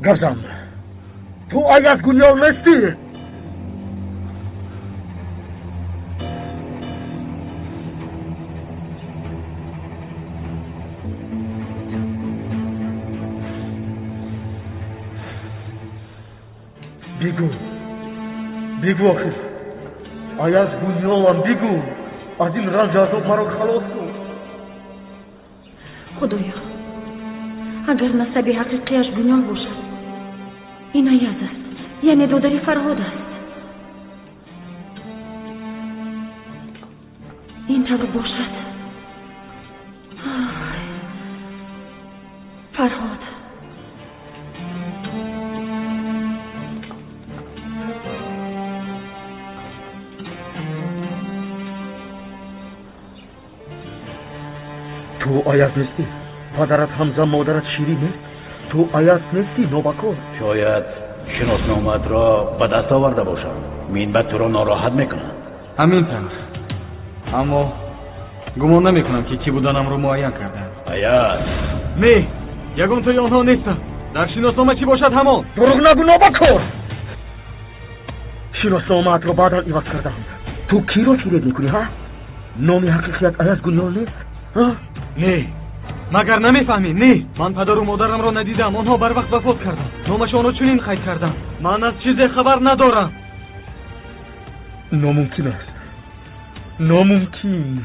Гап зан, ту Аяз Гунёл нестӣ? Бигӯ, бигӯ, охир Аяз Гунёлам, бигӯ, аз ин ранҷу азоб маро халос кун. Худоё, агар насаби ҳақиқияш Гунёл бошад, ин Аяз аст, яъне додари Фарҳод аст. Ин тавр бошад, Фарҳод. Ту Аяз нестӣ? Падарат Ҳамза, модарат Ширин нест? Ту Аяз нестӣ, нобакор? Шояд шиносномаатро ба даст оварда бошам. Минбаъд туро нороҳат мекунам. Ҳамин тавр, аммо гумон намекунам, ки кӣ буданамро муайян карданд. Аяз! Не, ягонтои онҳо нестам. Дар шиноснома чӣ бошад, ҳамон. Дурӯғ нагӯ, нобакор! Шиносномаатро баъдан иваз кардам. Ту киро фиреб мекунӣ, ҳа? Номи ҳақиқият Аяз Гунёл нест, ҳа? Не, магар намефаҳмӣ? Не, ман падару модарамро надидам, онҳо барвақт вафот карданд. Номашонро чунин қайд кардам. Ман аз чизе хабар надорам. Номумкин аст, номумкин.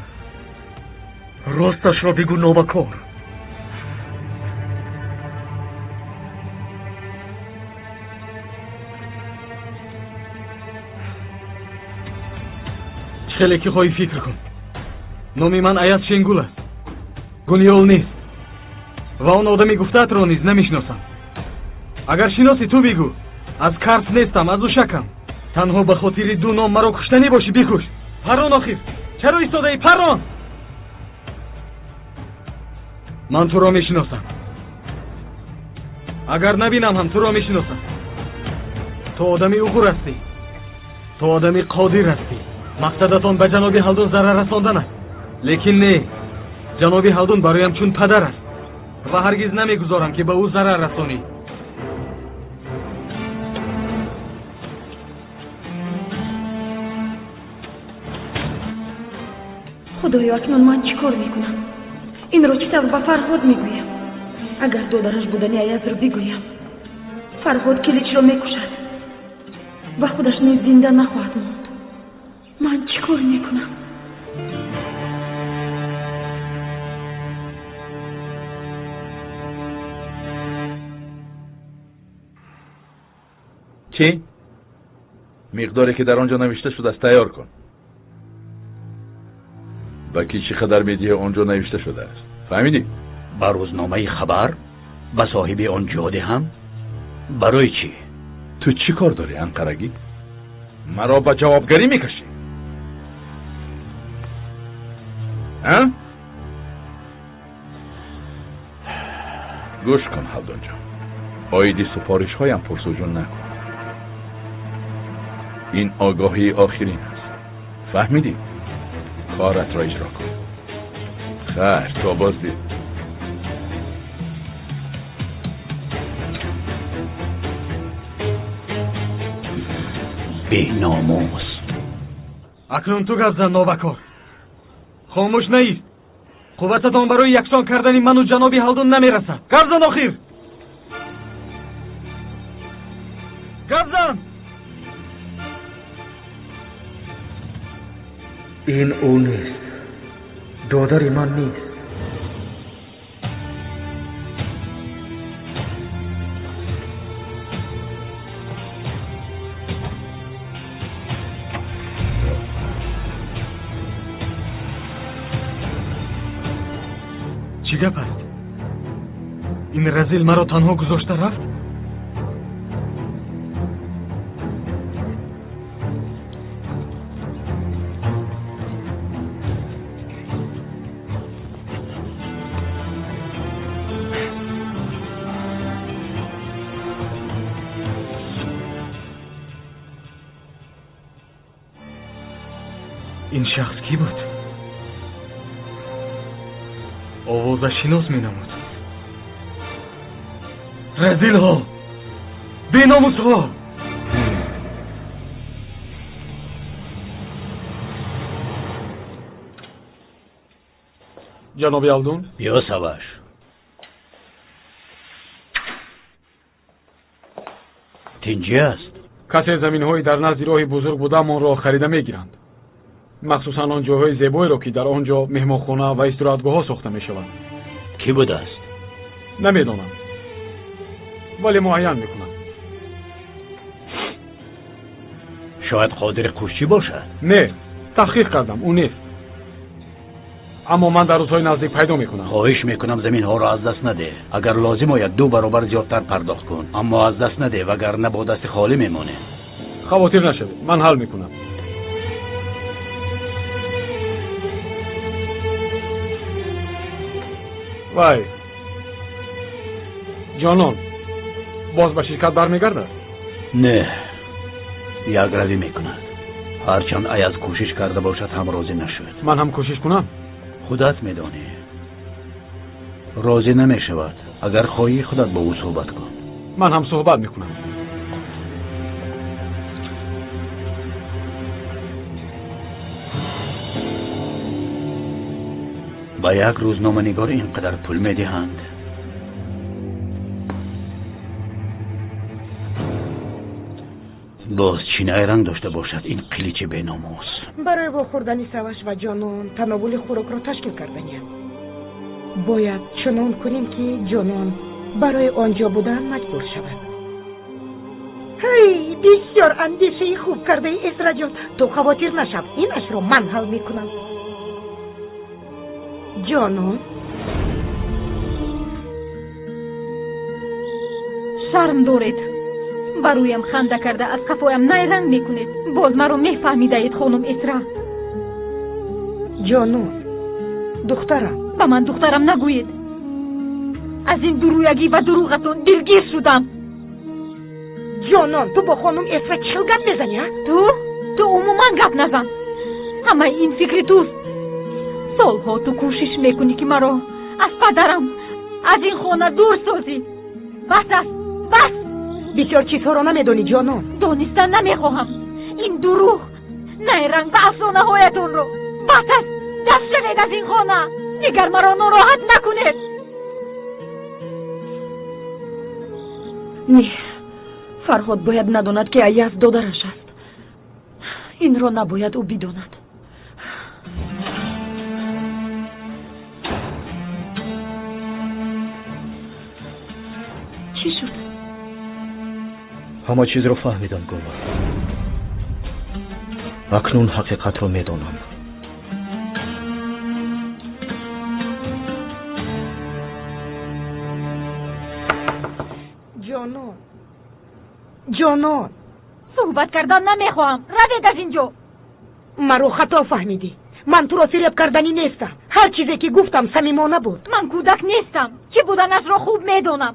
Росташро бигӯ, нобакор. Чӣ хеле ки хоҳӣ фикр кун. Номи ман Аяз Шенгул аст, Гунёл нест, ва он одами гуфтаатро низ намешиносам. Агар шиносӣ, ту бигӯ. Аз Карс нестам, аз Ушакам. Танҳо ба хотири ду ном маро куштанӣ бошӣ, бикуш. Паррон, охир чаро истодаӣ? Паррон! Ман туро мешиносам. Агар набинам ҳам, туро мешиносам. Ту одами уғур ҳастӣ, ту одами қодир ҳастӣ. Мақсадатон ба ҷаноби Ҳалдун зарар расондан аст, лекин не, ҷаноби Ҳалдун бароям чун падар аст ва ҳаргиз намегузорам, ки ба ӯ зарар расонӣ. Худоё, акнун ман чӣ кор мекунам? Инро чӣ тавр ба Фарҳод мегӯям? Агар додараш будани Аязро бигӯям, Фарҳод Киличро мекушад ва худаш низ зинда нахоҳад монд. Ман чӣ кор мекунам? Чӣ миқдоре, ки дар он ҷо навишта шудааст, тайёр кун. Ба кӣ чӣ қадар медиҳӣ, он ҷо навишта шудааст, фаҳмидӣ? Ба рӯзномаи «Хабар», ба соҳиби он ҷо диҳам? Барои чӣ? Ту чӣ кор дорӣ, анқарагӣ? Маро ба ҷавобгарӣ мекашӣ, а? Гӯш кун, Ҳалдунҷон, оиди супоришҳоям пурсуҷӯ накун. Ин огоҳии охирин аст, фаҳмидӣ? Коратро иҷро кун. Хайр, то боздид. Беномус! Акнун ту гап зан, нобакор. Хомӯш наист. Қуввататон барои яксон кардани ману ҷаноби Ҳалдун намерасад. Гап зан, охир, гап зан! Ин ӯ нест, додари ман нест. Чӣ гап аст? Ин разил маро танҳо гузошта рафт. Ин шахс кӣ буд? Овозаш шинос менамуд. Разилҳо! Беномусҳо! Ҷаноби Алдун? Биё, Саваш. Тинҷӣ аст? Касе заминҳои дар назди роҳи бузург будаамонро харида мегиранд. Махсусан он ҷойҳои зебоеро, ки дар он ҷо меҳмонхона ва истироҳатгоҳҳо сохта мешаванд. Кӣ будааст? Намедонам, вале муайян мекунам. Шояд Қодири Қӯшчӣ бошад? Не, таҳқиқ кардам, ӯ нест. Аммо ман дар рӯзҳои наздик пайдо мекунам. Хоҳиш мекунам, заминҳоро аз даст надеҳ. Агар лозим ояд, 2 баробар зиёдтар пардохт кун, аммо аз даст надеҳ, вагарна бо дасти холӣ мемонем. Хавотир нашавед, ман ҳал мекунам. Вай, ҷонон, боз ба ширкат бармегардад? Не, якравӣ мекунад. Ҳарчанд Аяз кӯшиш карда бошад, ҳам розӣ нашуд. Ман ҳам кӯшиш кунам? Худат медонӣ, розӣ намешавад. Агар хоҳӣ, худат бо ӯ суҳбат кун. Ман ҳам суҳбат мекунам. Ба як рӯзноманигор ин қадар пул медиҳанд. Боз чӣ найранг дошта бошад ин қиличи беномус? Барои вохӯрдани Саваш ва Ҷонон тановули хӯрокро ташкил карданиям. Бояд чунон кунем, ки Ҷонон барои он ҷо будан маҷбур шавад. Ҳай, бисёр андешаи хуб кардаи, Эсраҷон. Ту хавотир нашав, инашро ман ҳал мекунам. Ҷонон, шарм доред. Ба рӯям ханда карда аз қафоям найранг мекунед. Боз маро мефаҳмидаед, хонум Эсра. Ҷонон, духтарам. Ба ман духтарам нагӯед. Аз ин дурӯягӣ ва дурӯғатон дилгир шудам. Ҷонон, ту бо хонум Эсра чӣ хел гап мезанӣ, а? Ту умуман гап назан. Ҳамаи ин фикри туст. Солҳо ту кӯшиш мекунӣ, ки маро аз падарам, аз ин хона дур созӣ. Бас аст, бас! Бисёр чизҳоро намедонӣ, ҷонон. Донистан намехоҳам. Ин дурӯғ, найранг ва афсонаҳоятонро. Бас аст, даст шавед аз ин хона. Дигар маро нороҳат накунед. Не, Фарҳод бояд надонад, ки Аяз додараш аст. Инро набояд ӯ бидонад. Чӣ шуд? Ҳама чизро фаҳмидам, Гулмар. Акнун ҳақиқатро медонам. Ҷонон, ҷонон, суҳбат кардан намехоҳам. Равед аз ин ҷо. Маро хато фаҳмидӣ. Ман туро фиреб карданӣ нестам. Ҳар чизе ки гуфтам самимона буд. Ман кӯдак нестам. Чӣ буданашро хуб медонам.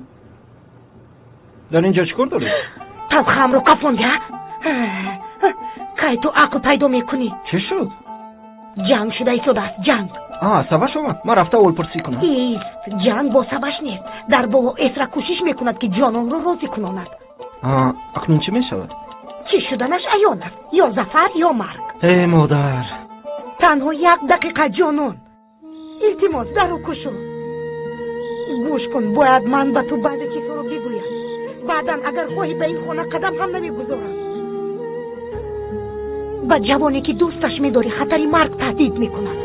Дар ин ҷо чӣ кор доред? Талхаамро кафонди, а? Кай ту ақл пайдо мекунӣ? Чӣ шуд? Ҷанг шуда истодааст, ҷанг. Саваш омад. Ман рафта оволпурсӣ кунам. Ист, ҷанг бо Саваш нест. Дар боло Эсра кӯшиш мекунад, ки Ҷононро розӣ кунонад. Акнун чӣ мешавад? Чӣ шуданаш аён аст. Ё зафар, ё марг. Э, модар! Танҳо 1 дақиқа, Ҷонон. Илтимос, дару кушо. Гӯш кун, бояд ман ба ту баъзе чизҳоро бигӯям. Баъдан агар хоҳӣ, ба ин хона қадам ҳам намегузорам. Ба ҷавоне, ки дӯсташ медорӣ, хатари марг таҳдид мекунад.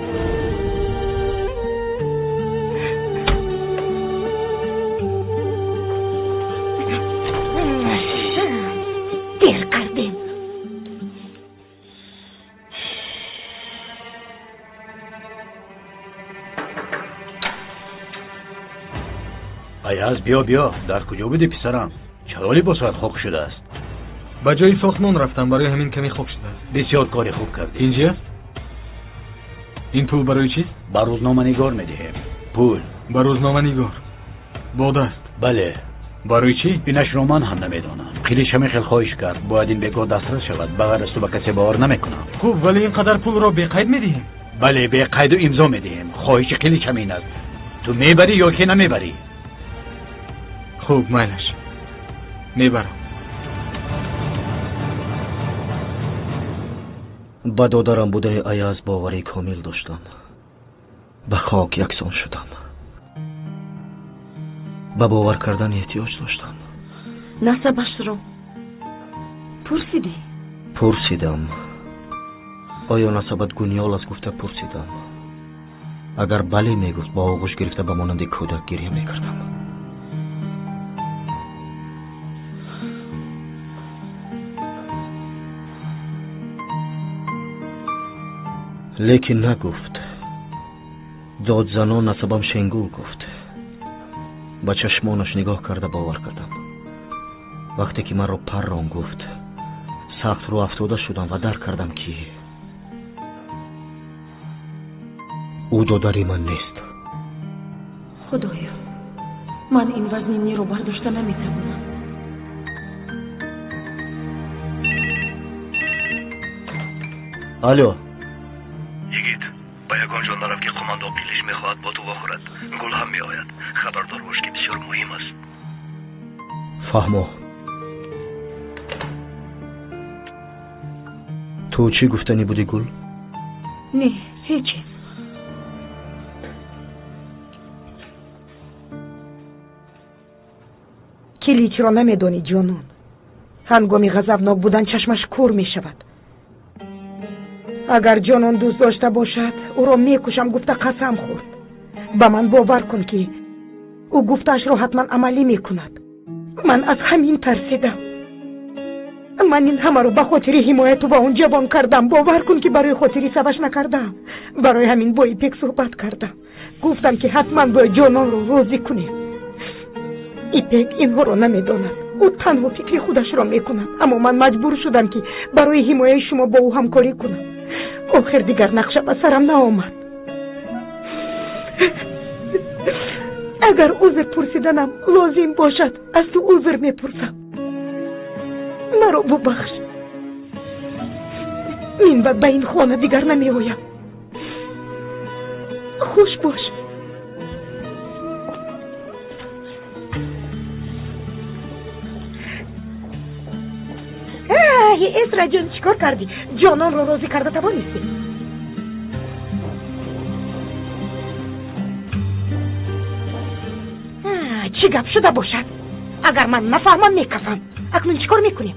Дер кардем. Аяз, биё, биё. Дар куҷо будӣ, писарам? Чаро либосат хок шудааст? Ба ҷои сохтмон рафтам, барои ҳамин каме хок шудааст. Бисёр кори хуб кардӣ. Ин чи аст? Ин пул барои чист? Ба рӯзноманигор медиҳем. Пул. Ба рӯзноманигор? Бо даст? Бале. Барои чӣ? Инашро ман ҳам намедонам. Қилич ҳамин хел хоҳиш кард. Бояд ин бегоҳ дастрас шавад. Ба ғайр аз ту ба касе бовар намекунам. Хуб, вале ин қадар пулро беқайд медиҳем? Бале, беқайду имзо медиҳем. Хоҳиши Қилич ҳамин аст. Ту мебарӣ ё ки намебарӣ? Хуб, майлаш, мебарам. Ба додарам будани Аяз боварӣ комил доштам. Ба хок яксон шудам. Ба бовар кардан эҳтиёҷ доштам. Насабашро пурсидӣ? Пурсидам. Оё насабат Гунёл аст гуфта пурсидам. Агар бале мегуфт, ба оғӯш гирифта ба монанди кӯдак гиря мекардам. Лекин нагуфт. Додзанон насабам Шенгул гуфт. Ба чашмонаш нигоҳ карда бовар кардам. Вақте ки маро Паррон гуфт, сахт рӯ афтода шудам ва дарк кардам, ки ӯ додари ман нест. Худоё, ман ин вазниниро бардошта наметавонам. Алло. Йигит, ба ягон ҷо нарав, ки қумандон Қилич мехоҳад бо ту вохӯрад. Гул ҳам меояд. Хабардор бош, ки бисёр муҳим аст. Фаҳмо. Ту чӣ гуфтанӣ будӣ, Гул? Не, ҳеҷ чиз. Киличро намедонӣ, ҷонон. Ҳангоми ғазабнок будан чашмаш кӯр мешавад. Агар ҷонон дӯст дошта бошад, ӯро мекушам гуфта қасам хӯрд. Ба ман бовар кун, ки ӯ гуфтаашро ҳатман амалӣ мекунад. Ман аз ҳамин тарсидам. Ман ин ҳамаро ба хотири ҳимояту ва он ҷавон кардам. Бовар кун, ки барои хотири Саваш накардам. Барои ҳамин бо Ипек суҳбат кардам. Гуфтам, ки ҳатман бояд ҷононро розӣ кунем. Ипек инҳоро намедонад. Ӯ танҳо фикри худашро мекунад. Аммо ман маҷбур шудам, ки барои ҳимояи шумо бо ӯ ҳамкорӣ кунам. Охир дигар нақша ба сарам наомад. Агар узр пурсиданам лозим бошад, аз ту узр мепурсам. Маро бубахш. Минбаъд ба ин хона дигар намеоям. Хуш бош. Эсраҷон, чӣ кор кардӣ? Ҷононро розӣ карда тавонистӣ? Чӣ гап шуда бошад? Агар ман нафаҳмам, мекафам. Акнун чӣ кор мекунем?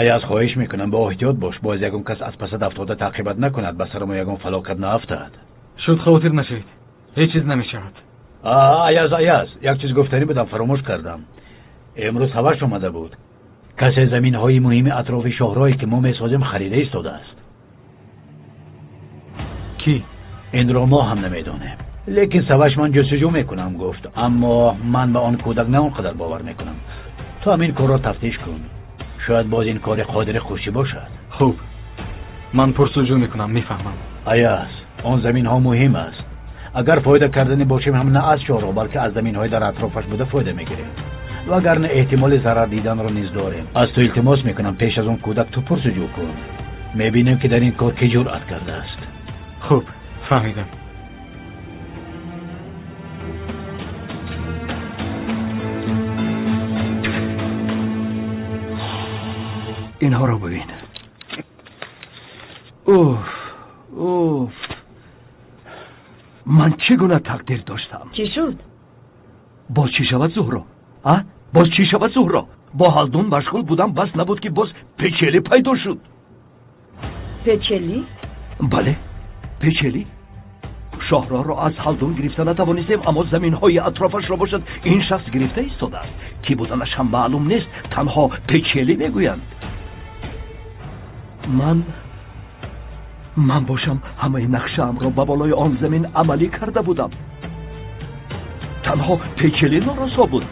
Аяз, хоҳиш мекунам, бо эҳтиёт бош. Боз ягон кас аз пасад афтода таъқибат накунад, ба сари мо ягон фалокат наафтад. Шуд, хотир нашавед, ҳеҷ чиз намешавад. Аяз, Аяз, як чиз гуфтанӣ будам, фаромӯш кардам. Имрӯз ҳаваш омада буд. Касе заминҳои муҳими атрофи шоҳроҳе, ки мо месозем, харида истодааст. Кӣ? Инро мо ҳам намедонем. Лекин Саваш ман ҷустуҷӯ мекунам гуфт, аммо ман ба он кӯдак на он қадар бовар мекунам. Ту ҳам ин корро тафтиш кун. Шояд боз ин кори Қодири Хуршӣ бошад. Хуб, ман пурсуҷӯ мекунам, мефаҳмам. Аяз, он заминҳо муҳим аст. Агар фоида карданӣ бошем, ҳам на аз шоҳроҳ, балки аз заминҳои дар атрофаш буда фоида мегирем. Вагарна эҳтимоли зарар диданро низ дорем. Аз ту илтимос мекунам, пеш аз он кӯдак ту пурсуҷӯ кун. Мебинем, ки дар ин кор кӣ ҷуръат кардааст. Хуб, фаҳмидам. Инҳоро бибин. Уф, уф, ман чӣ гуна тақдир доштам? Чӣ шуд? Боз чӣ шавад, Зуҳро? А, боз чӣ шавад, Зуҳро? Бо ҳалдун машғул будам, бас набуд, ки боз Печели пайдо шуд. Печели? Бале, Печели. Шоҳроҳро аз ҳалдун гирифта натавонистем, аммо заминҳои атрофашро бошад ин шахс гирифта истодааст. Кӣ буданаш ҳам маълум нест, танҳо Печели мегӯянд. Ман бошам ҳамаи нақшаамро ба болои он замин амалӣ карда будам. Танҳо Печели норасо буд.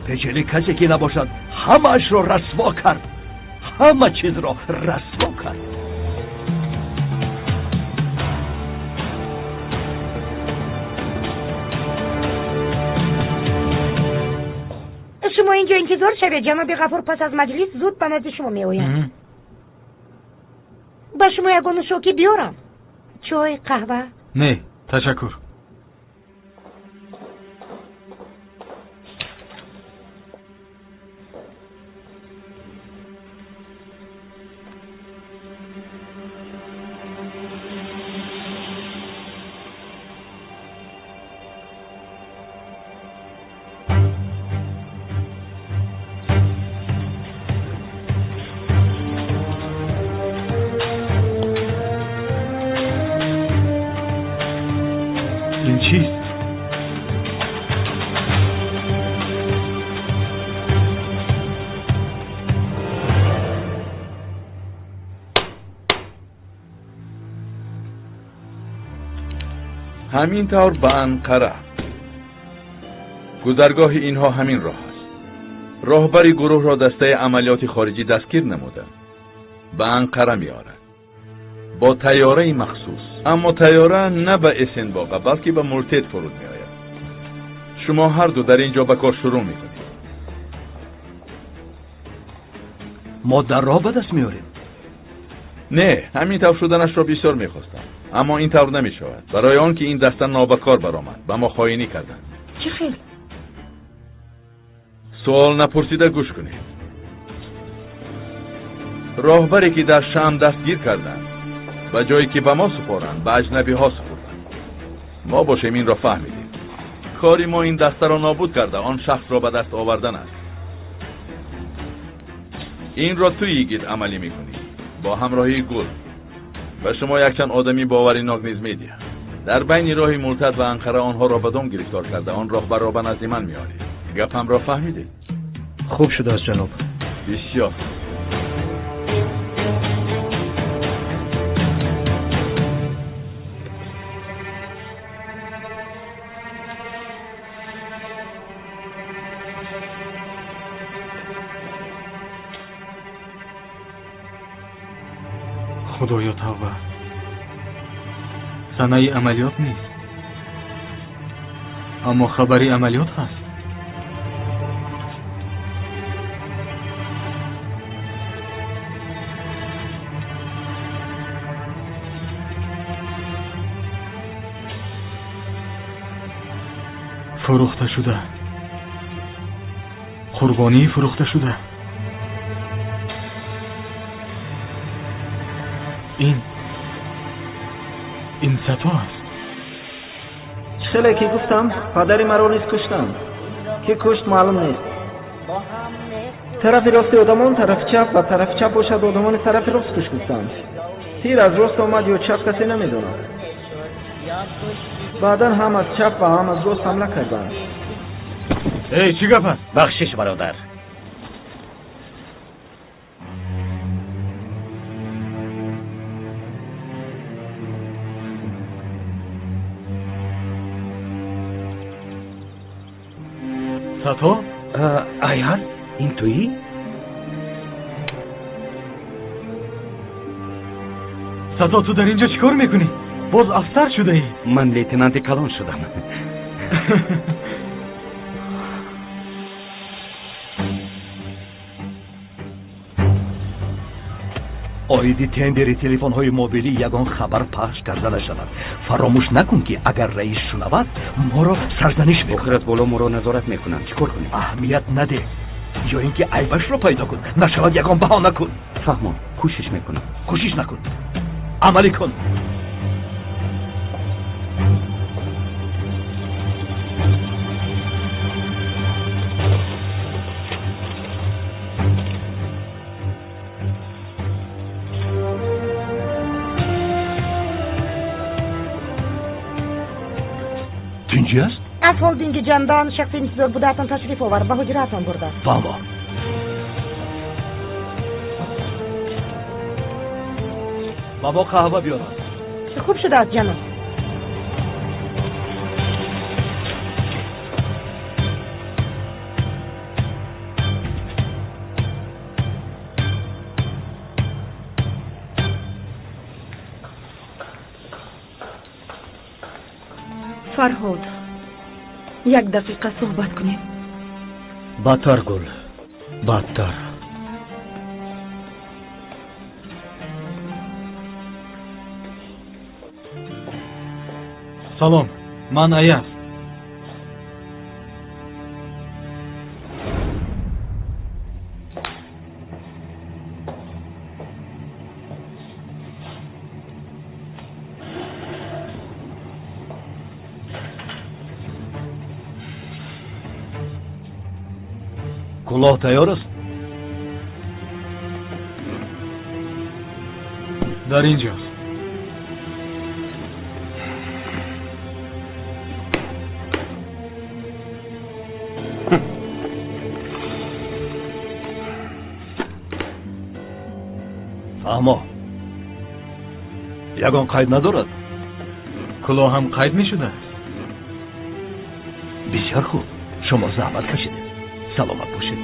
Печели касе ки набошад, ҳамаашро расво кард. Ҳама чизро расво кард. Шумо инҷо интизор шавед, ҷаноби Ғафур пас аз маҷлис зуд ба назди шумо меояд. Ба шумо ягон нӯшокӣ биёрам? Чой, қаҳва? Не, ташаккур. Ҳамин тавр ба Анқара. Гузаргоҳи инҳо ҳамин роҳ аст. Роҳбари гурӯҳро дастаи амалиёти хориҷӣ дастгир намуда ба Анқара меорад бо тайёраи махсус. Аммо тайёра на ба Эсенбоға, балки ба Мултет фуруд меояд. Шумо ҳарду дар ин ҷо ба кор шурӯъ мекунед. Мо дар роҳ ба даст меорем. Не, ҳамин тавр шуданашро бисёр мехостам, аммо ин тавр намешавад, барои он ки ин даста нобакор баромад, ба мо хоинӣ карданд. Чӣ хел? Суол напурсида гӯш кунед. Роҳбаре ки дар Шам дастгир карданд, ба ҷое ки ба мо супоранд, ба аҷнабиҳо супурданд. Мо бошем инро фаҳмидем. Кори мо ин дастаро нобуд карда, он шахсро ба даст овардан аст. Инро ту йигит амалӣ мекунӣ бо ҳамроҳии Гул. Ба шумо якчанд одами боваринок низ медиҳам. Дар байни роҳи Мултад ва Анқара онҳоро ба дом гирифтор карда, он роҳбарро ба назди ман меоред. Гапамро фаҳмидед? Хуб шудааст, ҷаноб. Бисёр. Худоё тавба. Санаи амалиёт нест, аммо хабари амалиёт ҳаст. Фурӯхта шуда, қурбонии фурӯхта шуда. Ин сато аст. Чӣ хеле ки гуфтам, падари маро низ куштанд. Ки кушт маълум нест. Тарафи рости одамон тарафи чап ва тарафи чап бошад одамони тарафи рост куш гуфтанд. Тир аз рост омад ё чап касе намедонад. Баъдан ҳам аз чап ва ҳам аз рост ҳамла карданд. Эй, чӣ гап аст? Бахшиш, бародар. Сато? Аяз, ин туӣ? Сато, ту дар ин ҷо чӣ кор мекунӣ? Боз афсар шудаӣ? Ман лейтенанти калон шудам. Оиди тендери телефонҳои мобилӣ ягон хабар пахш карда нашавад. Фаромӯш накун, ки агар раис шунавад, моро сарзаниш мекунад. Охир аз боло моро назорат мекунанд. Чӣ кор кунем? Аҳамият надеҳ, ё ин ки айбашро пайдо кун. Нашавад ягон баҳона кун. Фаҳмон, кӯшиш мекунам. Кӯшиш накун, амалӣ кун. Тинҷӣ аст? Аз холдинги Ҷандан шахси интизор будаатон ташриф овард, ба ҳуҷраатон бурдааст. Фаҳмо. Ба мо қаҳва биёрад. Хуб шудааст, ҷаноб. Фарҳод, як дақиқа суҳбат кунем. Бадтар, Гул, бадтар. Салом, ман Аяз. Кулоҳ тайёр аст? Дар ин ҷост. Фаҳмо, ягон қайд надорад? кулоҳ ҳам қайд мешудааст. Бисёр хуб, шумо заҳмат кашидед. Саломат бошед.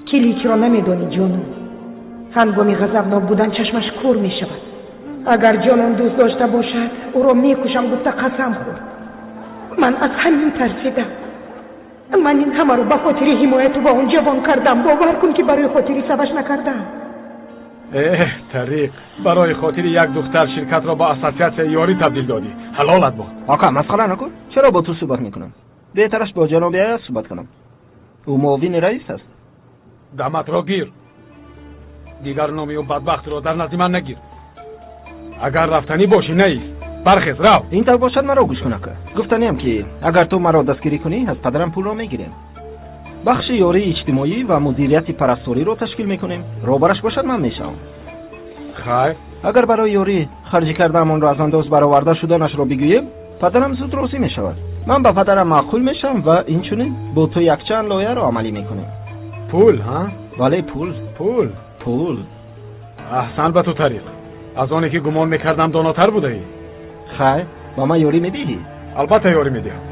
Киличро намедонӣ, ҷонон. Ҳангоми ғазабнок будан чашмаш кӯр мешавад. Агар ҷонон дӯст дошта бошад, ӯро мекушам гуфта қасам хӯрд. Ман аз ҳамин тарсидам. Ман ин ҳамаро ба хотири ҳимояту ба он ҷавон кардам. Бовар кун, ки барои хотири Саваш накардам. Эҳ, Тариқ, барои хотири як духтар ширкатро ба ассотсиатсияи ёрӣ табдил додӣ. Ҳалолат бод. Ака, масхара накун. Чаро бо ту суҳбат мекунам? Беҳтараш бо ҷаноби Аяз суҳбат кунам. Ӯ муовини раис аст. Даматро гир. Дигар номи ӯ бадбахтро дар назди ман нагир. Агар рафтанӣ бошӣ, наист. Бархез, рав. Ин тавр бошад, маро гӯш кун, ака. Гуфтаниам, ки агар ту маро дастгирӣ кунӣ, аз падарам пулро мегирем. Бахши ёрии иҷтимоӣ ва мудирияти парасториро ташкил мекунем. Роҳбараш бошад, ман мешавам. Хайр. Агар барои ёрӣ харҷӣ кардаамонро аз андоз бароварда шуданашро бигӯем, падарам зуд розӣ мешавад. Ман ба падарам маъқул мешавам ва инчунин бо ту якчанд лоиҳаро амалӣ мекунем. Пул, ҳа? Бале, пул. Пул? Пул. Аҳсан ба ту, Тариқ. Аз оне ки гумон мекардам, донотар будаӣ. Хайр, ба ман ёрӣ медиҳӣ? Албатта ёрӣ медиҳам.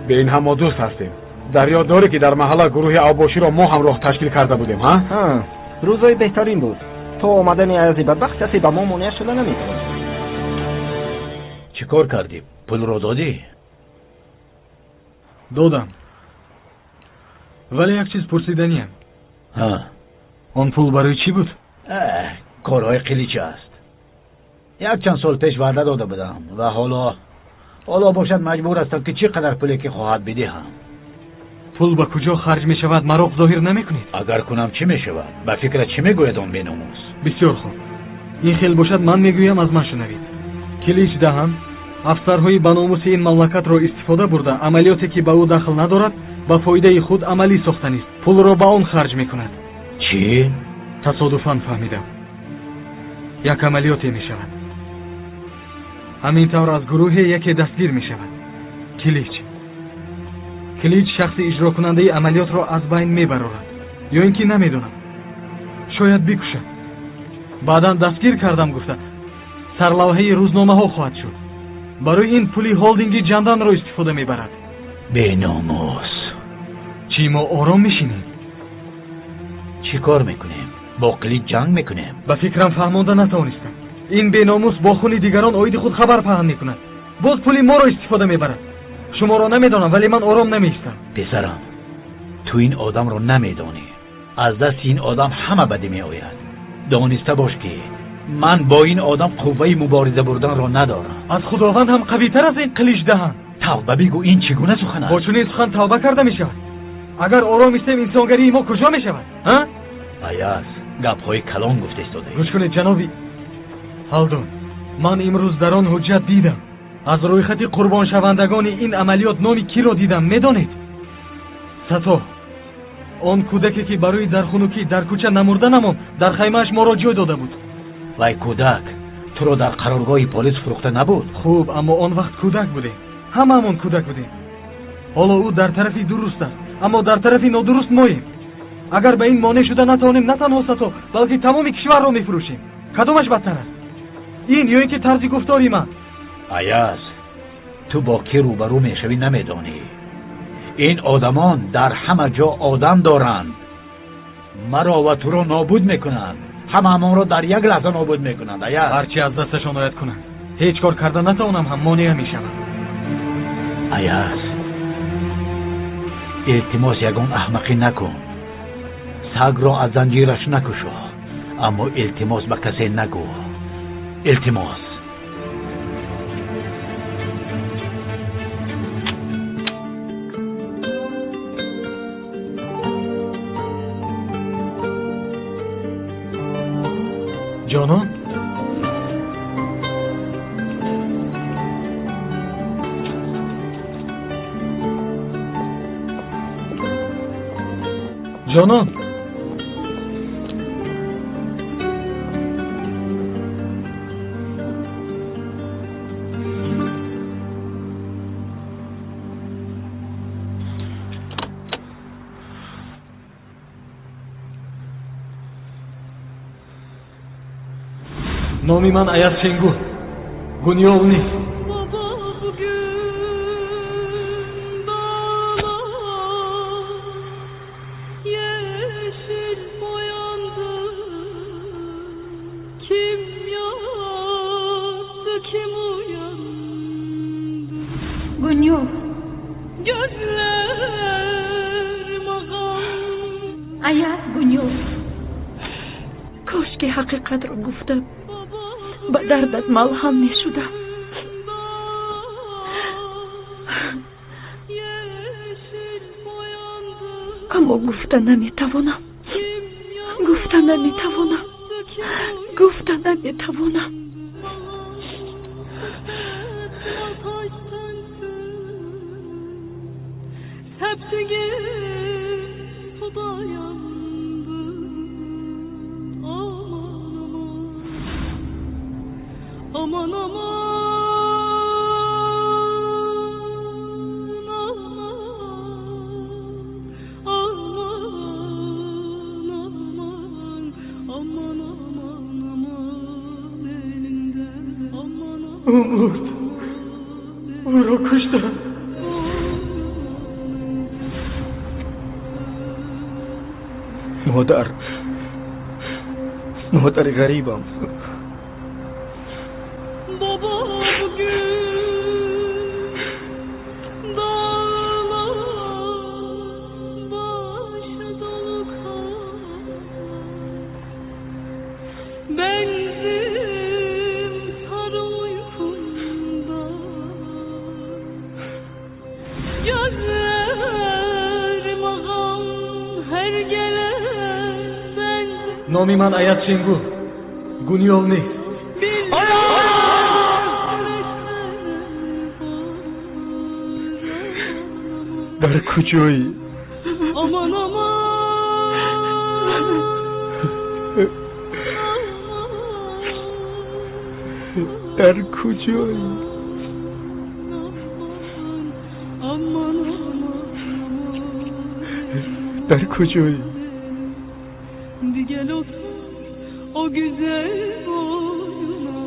Бе ин ҳам мо дӯст ҳастем. Дар ёд дорӣ, ки дар маҳалла гурӯҳи авбоширо мо ҳамроҳ ташкил карда будем, ҳа? Ҳа, рӯзои беҳтарин буд. То омадани Аязи бадбахт касе ба мо монеа шуда наметавонист. Чӣ кор кардӣ? Пулро додӣ? Додам. Вале як чиз пурсиданиям. Ҳа. Он пул барои чӣ буд? Корҳои қилич аст. Якчанд сол пеш ваъда дода будам ва ҳоло бошад маҷбур ҳастам, ки чӣ қадар пуле ки хоҳад бидиҳам. Пул ба куҷо харҷ мешавад, мароқ зоҳир намекунед? Агар кунам, чӣ мешавад? Ба фикрат чӣ мегӯяд он беномус? Бисёр хуб. Ин хел бошад, ман мегӯям, аз ман шунавед. Килич даҳан афсарҳои баномуси ин мамлакатро истифода бурда, амалиёте ки ба ӯ дахл надорад, ба фоидаи худ амалӣ сохтанист. Пулро ба он харҷ мекунад. Чӣ? Тасодуфан фаҳмидам. Як амалиёте мешавад. Ҳамин тавр аз гурӯҳе яке дастгир мешавад. Килич. Килич шахси иҷрокунандаи амалиётро аз байн мебарорад. Ё ин ки намедонам. Шояд бикушад. Баъдан дастгир кардам гуфта, сарлавҳаи рӯзномаҳо хоҳад шуд. Барои ин пули холдинги ҷанданро истифода мебарад. Беномус. Чӣ, мо ором мешинем? Чӣ кор мекунем? Бо қилич ҷанг мекунем? Ба фикрам фаҳмонда натавонистам. Ин беномус бо хуни дигарон оиди худ хабар паҳн мекунад. Боз пули моро истифода мебарад. Шуморо намедонам, вале ман ором намеистам. Писарам, ту ин одамро намедонӣ. Аз дасти ин одам ҳама бадӣ меояд. Дониста бош, ки ман бо ин одам қувваи мубориза бурданро надорам. Аз Худованд ҳам қавитар аз ин қилич даҳан. Тавба бигӯ, ин чӣ гуна сухан аст? Бо чунин сухан тавба карда мешавад. Агар ором истем, инсонгарии мо куҷо мешавад? Ҳа? Аяз, гапҳои калон гуфта истодаӣ. Гӯш кунед, ҷаноби Ҳалдун, ман имрӯз дар он ҳуҷҷат дидам. Аз рӯйхати қурбоншавандагони ин амалиёт номи киро дидам, медонед? Сато. Он кӯдаке, ки барои дар хунукӣ дар кӯча намурда намонд, дар хаймааш моро ҷой дода буд. Вай кӯдак туро дар қароргоҳи полис фурӯхта набуд? Хуб, аммо он вақт кӯдак будем. Ҳамаамон кӯдак будем. Ҳоло ӯ дар тарафи дуруст аст, аммо дар тарафи нодуруст моем. Агар ба ин монеъ шуда натавонем, на танҳо Сато, балки тамоми кишварро мефурӯшем. Кадомаш бадтар аст? Ин ё ин ки тарзи гуфтори ман? Аяз, ту бо кӣ рӯбарӯ мешавӣ намедонӣ. Ин одамон дар ҳама ҷо одам доранд. Маро ва туро нобуд мекунанд. Ҳамаамонро дар як лаҳза нобуд мекунанд. Аяз, ҳарчи аз дасташон ояд кунанд. Ҳеҷ кор карда натавонам ҳам монеа мешавам. Аяз, илтимос, ягон аҳмақӣ накун. Сагро аз занҷираш накушо, аммо илтимос, ба касе нагӯ. Илтимос. Ҷонон, ҷонон, Номи ман Аяз Шенгул, Гуниёл нест. Гуниёл, Аяз Гуниёл. Кошки ҳақиқатро гуфта ба дардат малҳам мешудам. Аммо гуфта наметавонам, гуфта наметавонам, гуфта наметавонам. Aman aman aman aman aman aman aman elinde aman. Ӯ мурд, ӯро куштанд. Модар, модари ғарибам. Baba bugün dağlar başa dolu kar, benzim sarı uykumda, gözlerim ağam her gelen ben. Номи ман Аяз Шенгул, Гуниёл нест. Дар куҷоӣ? Aman aman Дар куҷоӣ? Aman aman Дар куҷоӣ? Gel otur o güzel boynuna.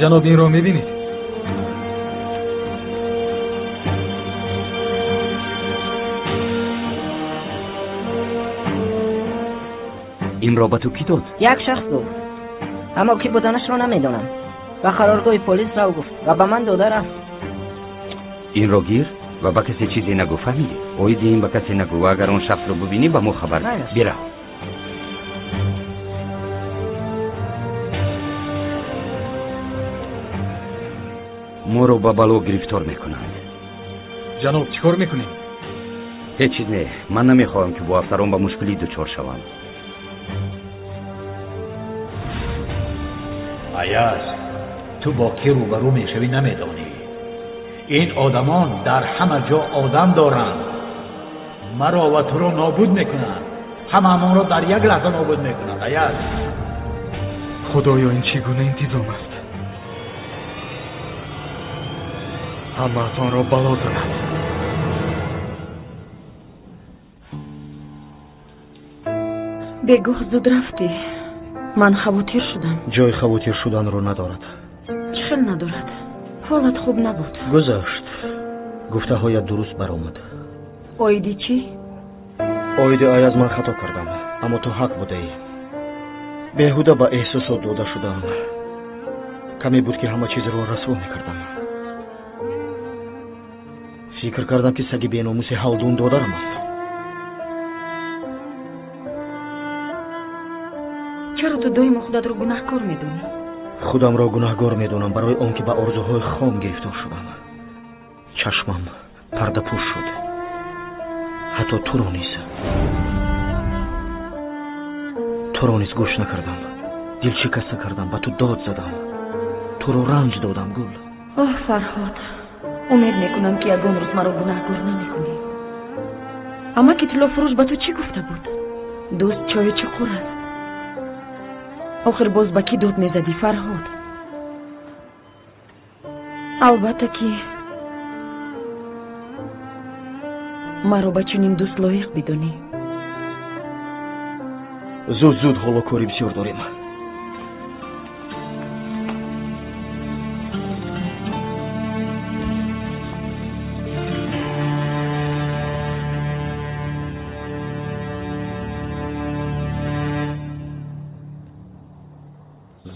Ҷаноб, инро мебинед? Инро ба ту кӣ дод? Як шахс дод, аммо кӣ буданашро намедонам. Ба қароргоҳи полис рав гуфт ва ба ман дода рафт. Инро гир ва ба касе чизе нагӯ, фаҳмидӣ? Оиди ин ба касе нагӯ ва агар он шахсро бубинӣ ба мо хабар бирав. Моро ба бало гирифтор мекунанд. Ҷаноб, чӣ кор мекунем? Ҳеҷ чиз не. Ман намехоҳам, ки бо афсарон ба мушкилӣ дучор шавам. Аяз, ту бо кӣ рӯбарӯ мешавӣ намедонӣ. Ин одамон дар ҳама ҷо одам доранд. Маро ва туро нобуд мекунанд. Ҳамаамонро дар як лаҳза нобуд мекунанд. Аяз, Худоё, ин чӣ гуна интизом аст? Ҳамаатонро бало занад. Бегоҳ зуд рафтӣ. Ман хавотир шудам. Ҷои хавотир шуданро надорад. Чӣ хел надорад? Ҳолат хуб набуд. Гузашт. Гуфтаҳоят дуруст баромад. Оиди чӣ? Оиди Аяз ман хато кардам, аммо ту ҳақ будаӣ. Беҳуда ба эҳсосот дода шудаам. Каме буд, ки ҳама чизро расво мекардам. Фикр кардам, ки саги беномуси ҳалдун додарам аст. Чаро ту доимо худатро гунаҳкор медонӣ? Худамро гунаҳгор медонам барои он ки ба орзуҳои хом гирифтор шудам. Чашмам пардапӯш шуд. Ҳатто туро низ. Туро низ гӯш накардам. Дилшикаста кардам, ба ту дод задам. Туро ранҷ додам, Гул. Оҳ, Фарҳод, умед мекунам, ки ягон рӯз маро гунаҳгор намекунӣ. Амаки тиллофурӯш ба ту чӣ гуфта буд? Дӯст чойи чуқур аст. Охир боз ба кӣ дод мезадӣ, Фарҳод? Албатта ки маро ба чунин дӯст лоиқ бидонӣ. Зуд зуд, ҳоло кори бисёр дорем.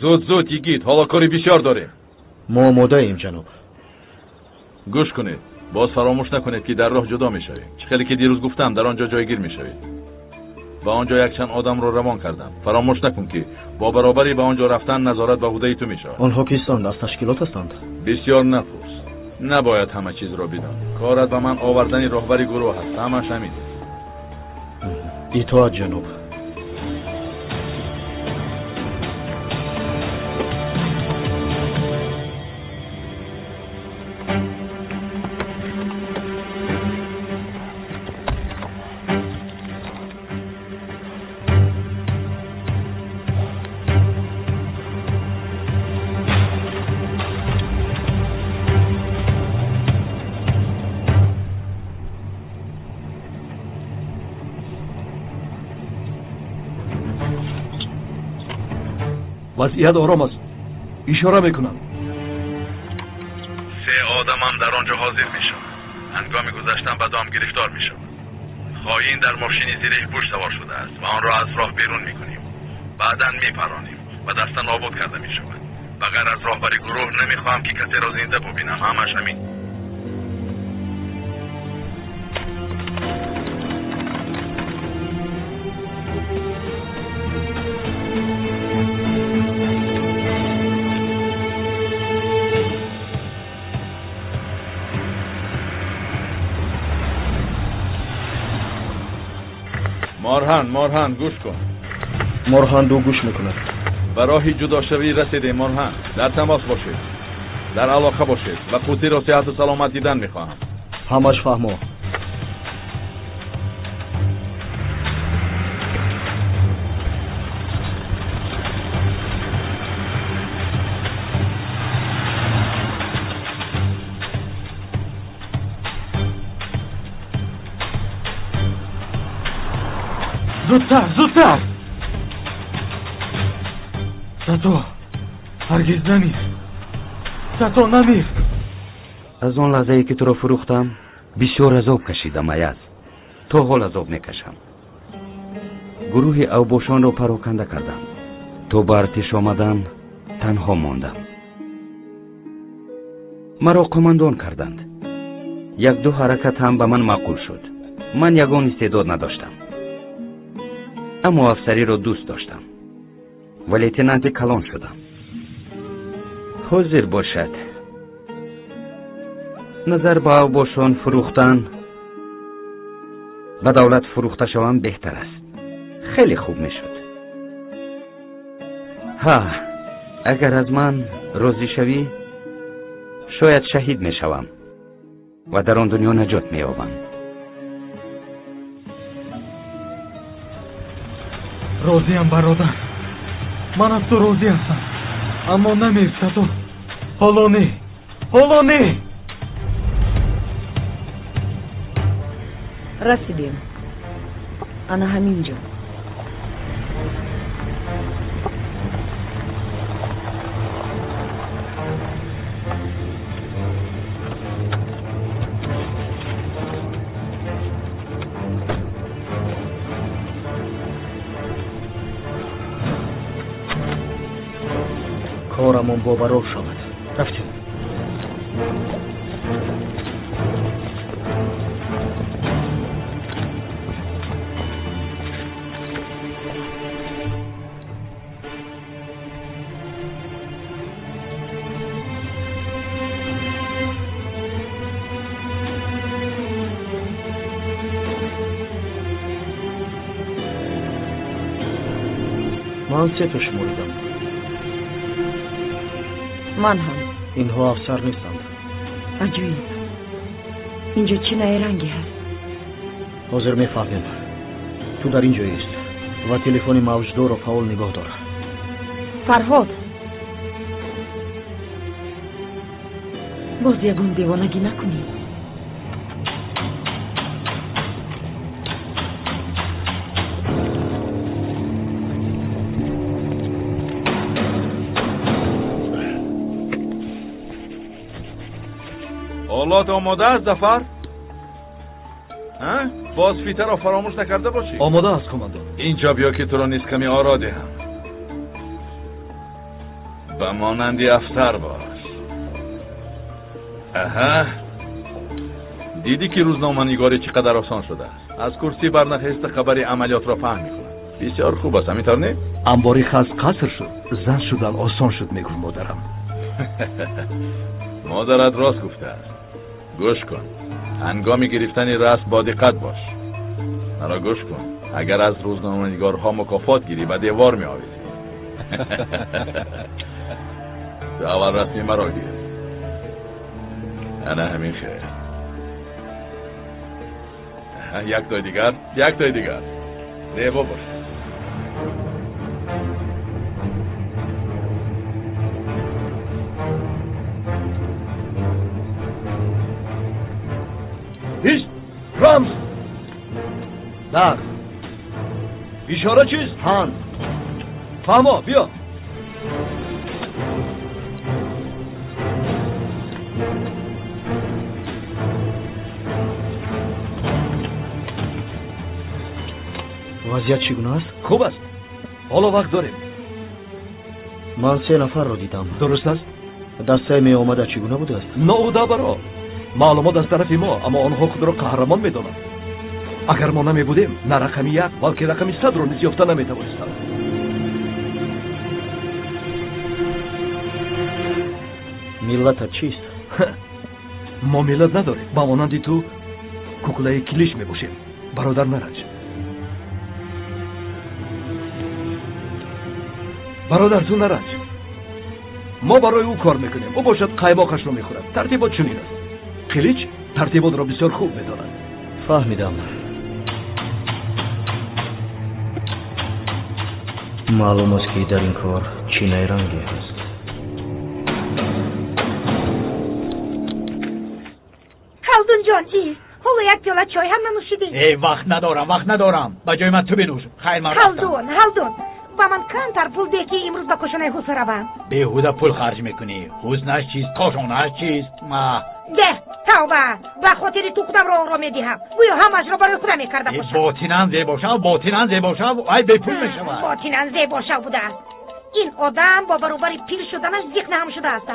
Зуд зуд, йигит, ҳоло кори бисёр дорем. Мо омодаем, ҷаноб. Гӯш кунед, боз фаромӯш накунед, ки дар роҳ ҷудо мешавем. Чӣ хеле ки дирӯз гуфтам, дар он ҷо ҷойгир мешавед. Ба он ҷо якчанд одамро равон кардам. Фаромӯш накун, ки бо баробарӣ ба он ҷо рафтан назорат ба ӯҳдаи ту мешавад. Онҳо кистанд? Аз ташкилот ҳастанд? Бисёр напурс. Набояд ҳама чизро бидонӣ. Корат ба ман овардани роҳбари гурӯҳ аст. Ҳамаш ҳамин. Итоат, ҷаноб. Вазъият ором аст. Ишора мекунам. Се одамам дар он ҷо ҳозир мешаванд. Ҳангоми гузаштан ба дом гирифтор мешаванд. Хоин дар мошини зиреҳпӯш савор шудааст ва онро аз роҳ берун мекунем. Баъдан мепаронем ва даста нобуд карда мешавад. Ба ғайр аз роҳбари гурӯҳ намехоҳам, ки касеро зинда бубинам. Ҳамаш ҳамин. Морҳан, Морҳан, гӯш кун. Морҳан ду гӯш мекунад. Ба роҳи ҷудошавӣ расидем, Морҳан. Дар тамос бошед, дар алоқа бошед ва қутиро сиҳату саломат дидан мехоҳам. Ҳамаш фаҳмо. Зудтар, зудтар! Сато, ҳаргиз намир. Сато, намир. Аз он лаҳзае ки туро фурӯхтам, бисёр азоб кашидам, Аяз. То ҳол азоб мекашам. Гурӯҳи авбошонро пароканда кардам. То ба артиш омадам, танҳо мондам. Маро қомандон карданд. Як-ду ҳаракат ҳам ба ман маъқул шуд. Ман ягон истеъдод надоштам. Аммо афсариро дӯст доштам ва лейтенанти калон шудам. Ҳозир бошад. Назар ба авбошон фурӯхтан, ба давлат фурӯхта шавам беҳтар аст. Хеле хуб мешуд. Ҳа, агар аз ман розӣ шавӣ, шояд шаҳид мешавам ва дар он дунё наҷот меёбам. Розиям, бародар. Ман аз ту розӣ ҳастам. Аммо намир, Сато. Ҳоло не. Ҳоло не. Расидем. Ана ҳамин ҷо. Корамон бобарор шавад. Рафтем. Ман се то шуморидам. Ман ҳам. Инҳо афсар нестанд. Аҷоиб, инҷо чӣ найранге ҳаст? Ҳозир мефаҳмем. Ту дар ин ҷо ист ва телефони мавҷдорро фаъол нигоҳ дор. Фарҳод, боз ягон девонагӣ накунӣ. Олот омода аст, Зафар? Боз фитаро фаромӯш накарда бошӣ. Омода аст, командон. Инҷо биё ки туро низ каме оро диҳам. Ба монанди афсар бош. Аҳа, дидӣ ки рӯзноманигорӣ чӣ қадар осон шудааст. Аз курсӣ барнахеста хабари амалиётро фаҳм мекунад. Бисёр хуб аст, ҳамин тавр не? Амбори хас қаср шуд, зан шудан осон шуд, мегуфт модарам. Модарат рост гуфтааст. Гӯш кун, ҳангоми гирифтани расм бо диққат бош. Маро гӯш кун, агар аз рӯзноманигорҳо мукофот гирӣ, ба девор меовезӣ. Ту аввал расми маро гир. Ана ҳамин хел. Як тои дигар, як тои дигар. Зебо бош. Ист, рамз. Дар. Ишора чист? Ҳан. Фаҳмо, биё. Вазъият чӣ гуна аст? Хуб аст. Ҳоло вақт дорем. Ман се нафарро дидам. Дуруст аст? Дастаи меомада чӣ гуна будааст? Ноуда баро. Маълумот аз тарафи мо, аммо онҳо худро қаҳрамон медонанд. Агар мо намебудем, на рақами як, балки рақами садро низ ёфта наметавонистанд. Миллатат чист? Мо миллат надорем. Ба монанди ту куклаи килиш мебошем. Бародар, наранҷ. Бародар, ту наранҷ. Мо барои ӯ кор мекунем. Ӯ бошад қаймоқашро мехӯрад. Тартибот чунин аст. Қилич тартиботро бисёр хуб медонад. Фаҳмидам. Маълум аст, ки дар ин кор чӣ найранге ҳаст. Халдунҷон, ист, ҳоло як пиёла чой ҳам нанӯшидӣ. Эй, вақт надорам, вақт надорам. Ба ҷои ман ту бинӯш. Хайр, ман рафтам. Халдун, Халдун, ба ман камтар пул деҳ, ки имрӯз ба кошонаи ҳусн равам. Беҳуда пул харҷ мекунӣ. Ҳуснаш чист, кошонааш чист? Деҳ, тавба, ба хотири ту худамро онро медиҳам. Гӯё ҳамаашро барои худам мекарда бошам. Ботинан зебо шав, ботинан зебо шав, ай бепул мешавад. Ботинан зебо шав будааст. Ин одам бо баробари пир шуданаш зиқ наҳам шудааст.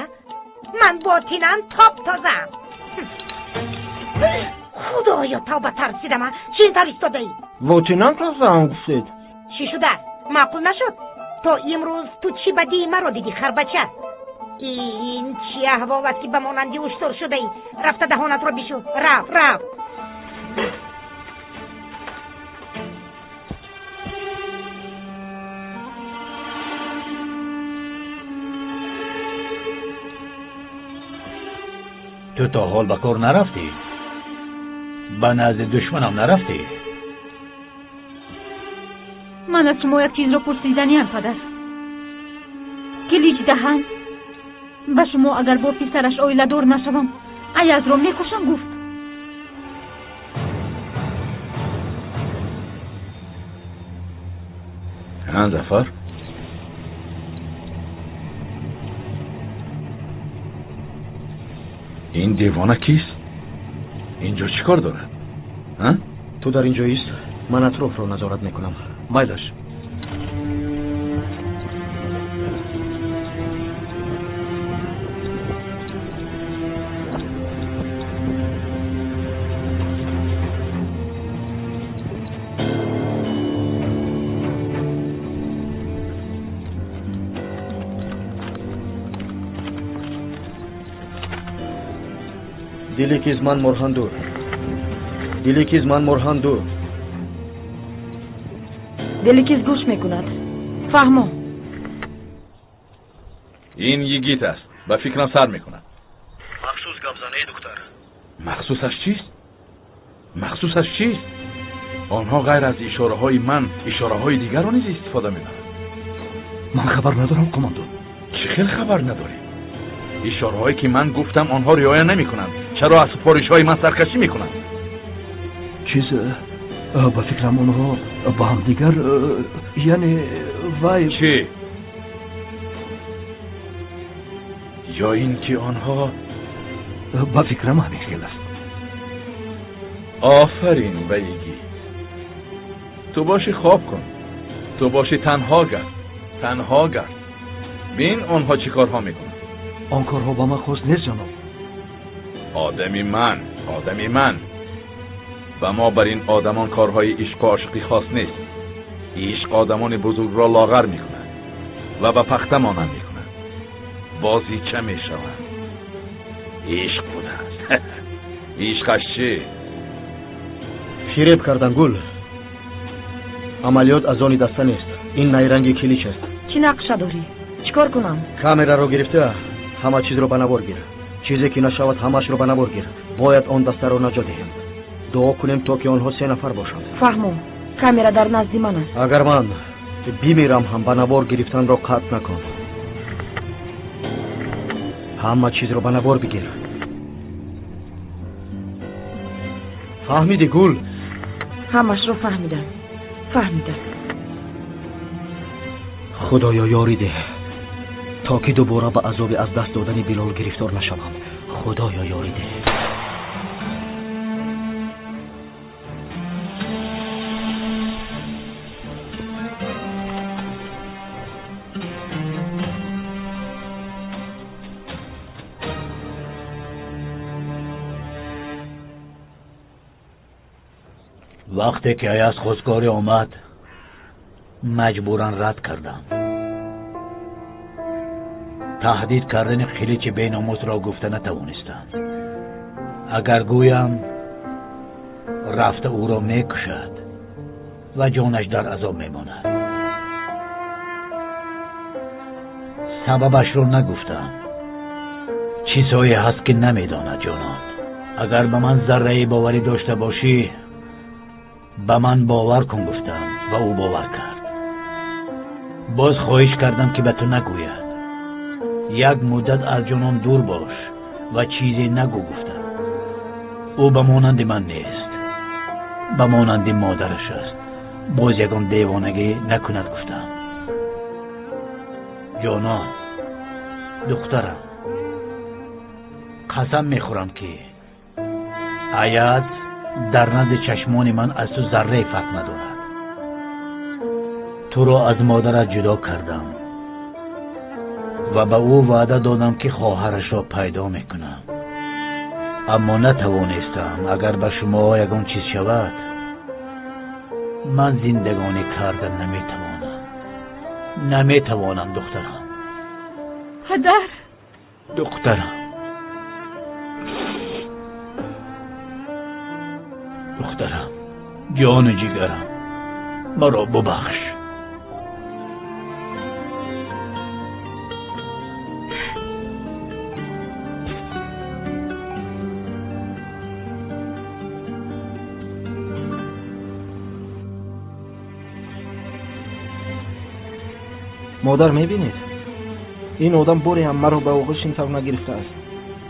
Ман ботинан топ тозаам. Худоё, тавба, тарсидам. Чӣ ин тавр истодаӣ? Ботинан тозаам гуфтед. Чӣ шудааст? Маъқул нашуд? То имрӯз ту чӣ бадии маро дидӣ, харбача? Ин чӣ аҳвол аст, ки ба монанди уштур шудаӣ? Рафта даҳонатро бишӯ. Рав, рав. Ту то ҳол ба кор нарафтӣ? Ба назди душманам нарафтӣ? Ман аз шумо як чизро пурсиданиам, падар. Килич даҳан ба шумо агар бо писараш оиладор нашавам, Аязро мекушам гуфт. Ҳа, Зафар, ин девона кист? Инҷо чӣ кор дорад? Ту дар ин ҷо ист, ман атрофро назорат мекунам. Майлаш. Диликиз ман Морҳанду. Диликиз ман Морҳанду. Диликиз гӯш мекунад. Фаҳмо. Ин йигит аст. Ба фикрам сар мекунад. Махсус гап зан, эй духтар. Махсусаш чист? Махсусаш чист? Онҳо ғайр аз ишораҳои ман ишораҳои дигарро низ истифода мебаранд. Ман хабар надорам, командон. Чӣ хел хабар надорӣ? Ишораҳое ки ман гуфтам, онҳо риоя намекунанд. Чаро аз супоришҳои ман саркашӣ мекунанд? Чиз, ба фикрам, онҳо ба ҳамдигар, яъне вай. Чӣ? Ё ин ки онҳо. Ба фикрам, ҳамин хел аст. Офарин ба йигит. Ту бошӣ, хоб кун. Ту бошӣ, танҳо гард, танҳо гард, бин онҳо чӣ корҳо мекунанд. Он корҳо ба ман хос нест, ҷаноб. Одами ман, одами ман, ба мо бар ин одамон корҳои ишқу ошиқӣ хос нест. Ишқ одамони бузургро лоғар мекунад ва ба пахта монанд мекунад, бозича мешаванд. Ишқ будааст. Ишқаш чӣ? Фиреб кардан, Гул. Амалиёт аз они даста нест. Ин найранги Килич аст. Чӣ нақша дорӣ? Чӣ кор кунам? Камераро гирифта, ҳама чизро ба навор гир. Чизе ки нашавад, ҳамаашро ба навор гир. Бояд он дастаро наҷот диҳем. Дуо кунем, то ки онҳо се нафар бошанд. Фаҳмо, камера дар назди ман аст. Агар ман бимирам ҳам, ба навор гирифтанро қатъ накун. Ҳама чизро ба навор бигир. Фаҳмидӣ, Гул? Ҳамашро фаҳмидам, фаҳмидам. Худоё, ёрӣ деҳ, то ки дубора ба азоби аз даст додани Билол гирифтор нашавам. Худоё, ёрӣ деҳ. Вақте ки Аяз хостгорӣ омад, маҷбуран рад кардам. Таҳдид кардани Қиличи беномусро гуфта натавонистам. Агар гӯям, рафта ӯро мекушад ва ҷонаш дар азоб мемонад. Сабабашро нагуфтам. Чизҳое ҳаст, ки намедонад ҷонон. Агар ба ман зарраи боварӣ дошта бошӣ, ба ман бовар кун, гуфтам, ва ӯ бовар кард. Боз хоҳиш кардам, ки ба ту нагӯяд. Як муддат аз ҷонон дур бош ва чизе нагӯ, гуфтам. Ӯ ба монанди ман нест, ба монанди модараш аст. Боз ягон девонагӣ накунад, гуфтам. Ҷонон, духтарам, қасам мехӯрам, ки Аяз дар назди чашмони ман аз ту заррае фарқ надорад. Туро аз модарат ҷудо кардам ва ба ӯ ваъда додам, ки хоҳарашро пайдо мекунам, аммо натавонистам. Агар ба шумо ягон чиз шавад, ман зиндагонӣ карда наметавонам, наметавонам, духтарам. Падар. Духтарам, духтарам, ҷону ҷигарам, маро бубахш. Модар, мебинед, ин одам боре ҳам маро ба оғӯш ин тавр нагирифтааст.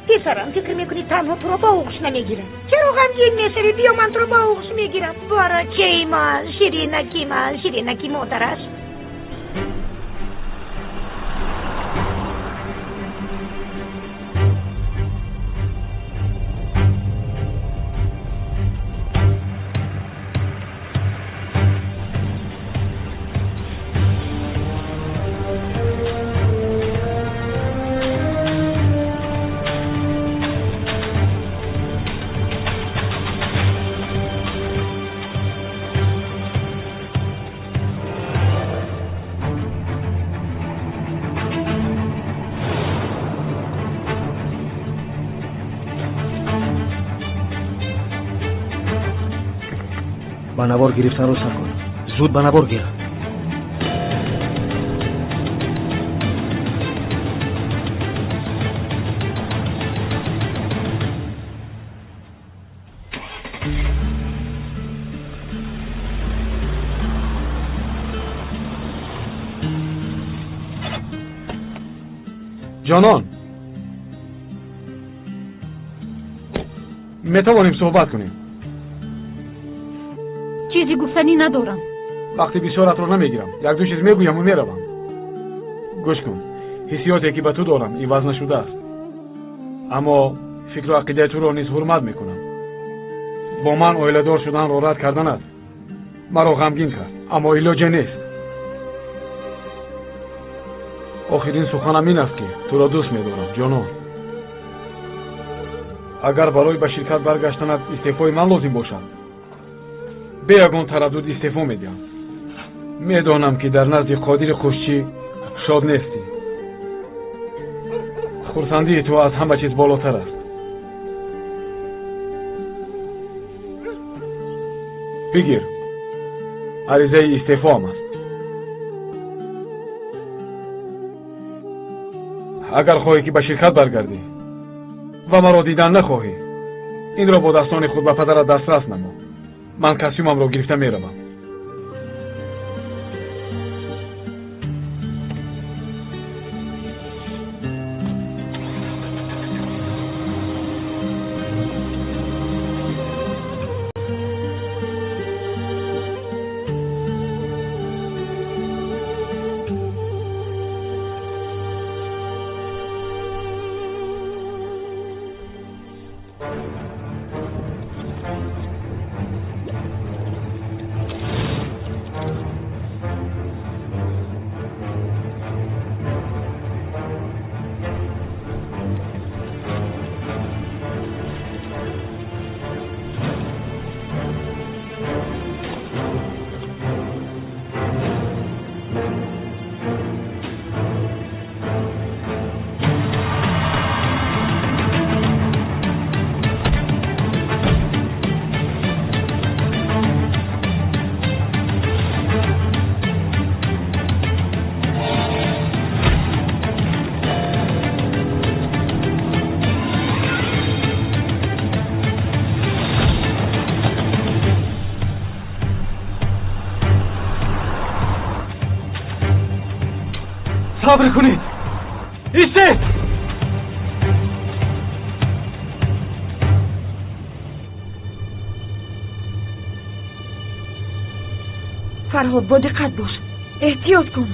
Писарам, фикр мекунӣ, танҳо туро ба оғӯш намегирам? Чаро ғамгин мешавӣ? Биё, ман туро ба оғӯш мегирам. Барачаи ман, ширинаки ман, ширинаки модараш. Ба навор гирифтанро сар кун. Зуд ба навор гир. Ҷонон, метавонем суҳбат кунем? Чизе гуфтанӣ надорам. Вақти бисёратро намегирам, як ду чиз мегӯяму меравам. Гӯш кун, ҳиссиёте ки ба ту дорам иваз нашудааст, аммо фикру ақидаи туро низ ҳурмат мекунам. Бо ман оиладор шуданро рад карданат маро ғамгин кард, аммо илоҷе нест. Охирин суханам ин аст, ки туро дӯст медорам, ҷонон. Агар барои ба ширкат баргаштанат истеъфои ман лозим бошад, бе ягон тараддуд истеъфо медиҳам. Медонам, ки дар назди Қодири Қушчӣ шод нестӣ. Хурсандии ту аз ҳама чиз болотар аст. Бигир, аризаи истеъфоам аст. Агар хоҳӣ, ки ба ширкат баргардӣ ва маро дидан нахоҳӣ, инро бо дастони худ ба падарат дастрас намо. Ман костюмамро гирифта меравам. Сабр кунед, истед! Фарҳод, бо диққат бош, эҳтиёт кун.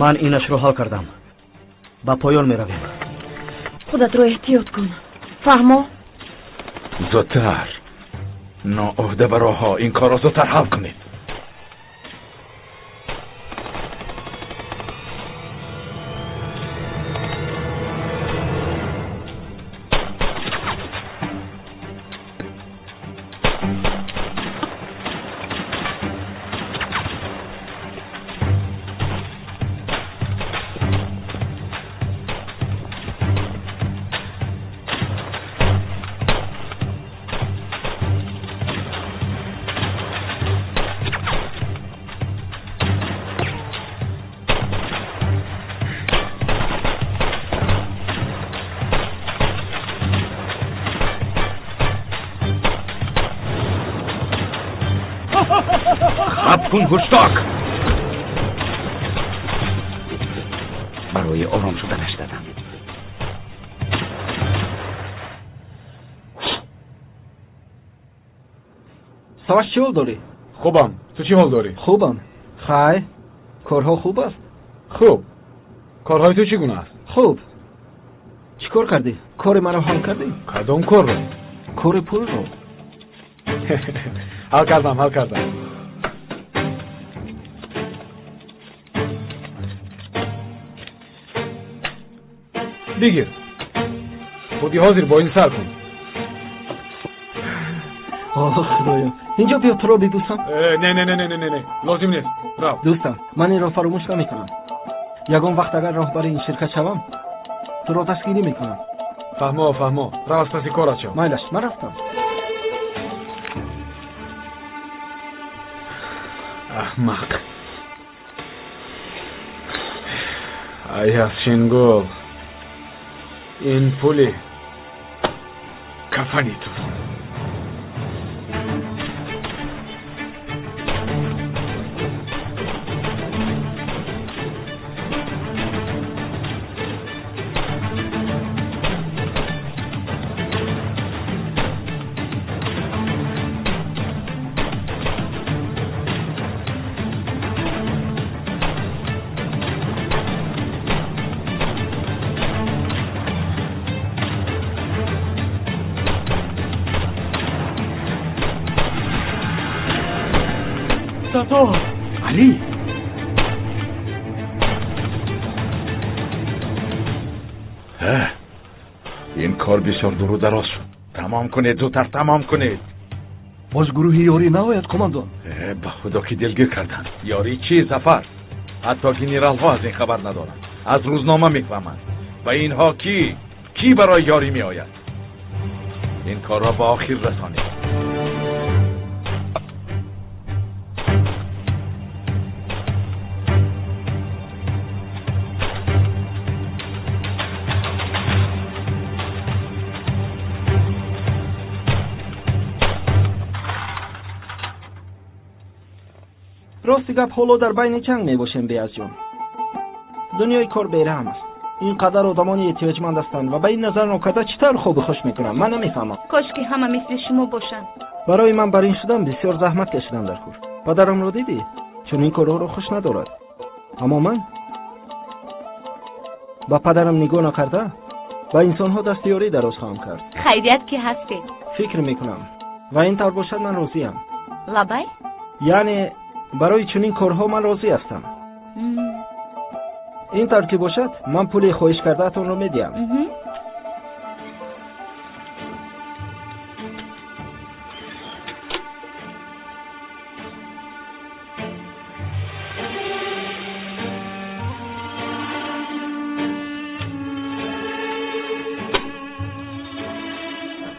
Ман инашро ҳал кардам. Ба поён меравем. Худатро эҳтиёт кун. Фаҳмо? Зудтар. Ноуҳдабароҳо, ин корро зудтар ҳал кунед. Кун ҳушток. Барои ором шуданаш дадам. Саваш чӣ ҳол дорӣ? Хубам. Ту чӣ ҳол дорӣ? Хубам. Хай, корҳо хуб аст? Хуб. Корҳои ту чӣ гуна аст? Хуб. Чӣ кор кардӣ? Кори маро ҳал кардӣ? Кадом корро? Кори пулро. Ҳал кардам, ҳал кардам. Бигир. Худи ҳозир бо ин сар кун. Оҳ, Худоё. Инҷо биё туро бидӯсам. Не, не, не, не, не, не. Лозим нест. Рав. Дӯстам, ман инро фаромӯш намекунам. Ягон вақт агар роҳбари ин ширкат шавам, туро дастгирӣ мекунам. Фаҳмо, фаҳмо. Рав аз паси корат шав. Майлаш, ман рафтам. Аҳмақ. Аяз Шенгул. Ин пули кафани туст. Али! Ин кор бисёр дуру дароз шуд. Тамом кунед, зудтар тамом кунед. Боз гурӯҳи ёрӣ наояд, командон. Ба худо ки дилгир карданд. Ёрӣ чӣ, Зафар? Ҳатто генералҳо аз ин хабар надоранд. Аз рӯзнома мефаҳманд. Ва инҳо кӣ? Кӣ барои ёрӣ меояд? Ин корро ба охир расонед. Рости гап, ҳоло дар байни ҷанг мебошем, Беязҷон. Дунёи кор бераҳм аст. Ин қадар одамони эҳтиёҷманд ҳастанд ва ба ин назар нокарда чӣ тавр хоби хуш мекунам, ман намефаҳмам. Кош ки ҳама мисли шумо бошанд. Барои ман бар ин шудан бисёр заҳмат кашидам дар кор. Падарамро дидӣ? Чунин корҳоро хуш надорад. Аммо ман ба падарам нигоҳ накарда ба инсонҳо дастиёрӣ дароз хоҳам кард. Хайрият ки ҳастед. Фикр мекунам ва ин тавр бошад ман розиям. Лабай? Яъне барои чунин корҳо ман розӣ ҳастам. Ин тавр ки бошад, ман пули хоҳиш кардаатонро медиҳам.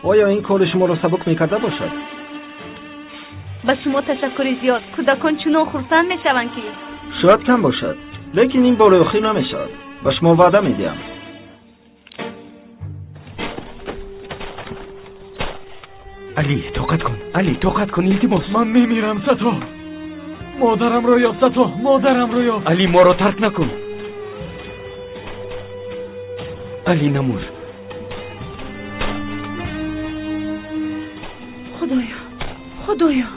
Оё ин кори шуморо сабук мекарда бошад? Ба шумо ташаккури зиёд. Кӯдакон чунон хурсанд мешаванд ки шояд кам бошад, лекин ин бори охир намешавад. Ба шумо ваъда медиҳам. Али, тоқат кун. Али, тоқат кун, илтимос. Ман мемирам, Сато. Модарамро ёб, Сато, модарамро ёб. Али, моро тарк накун. Али, намур. Худоё, Худоё.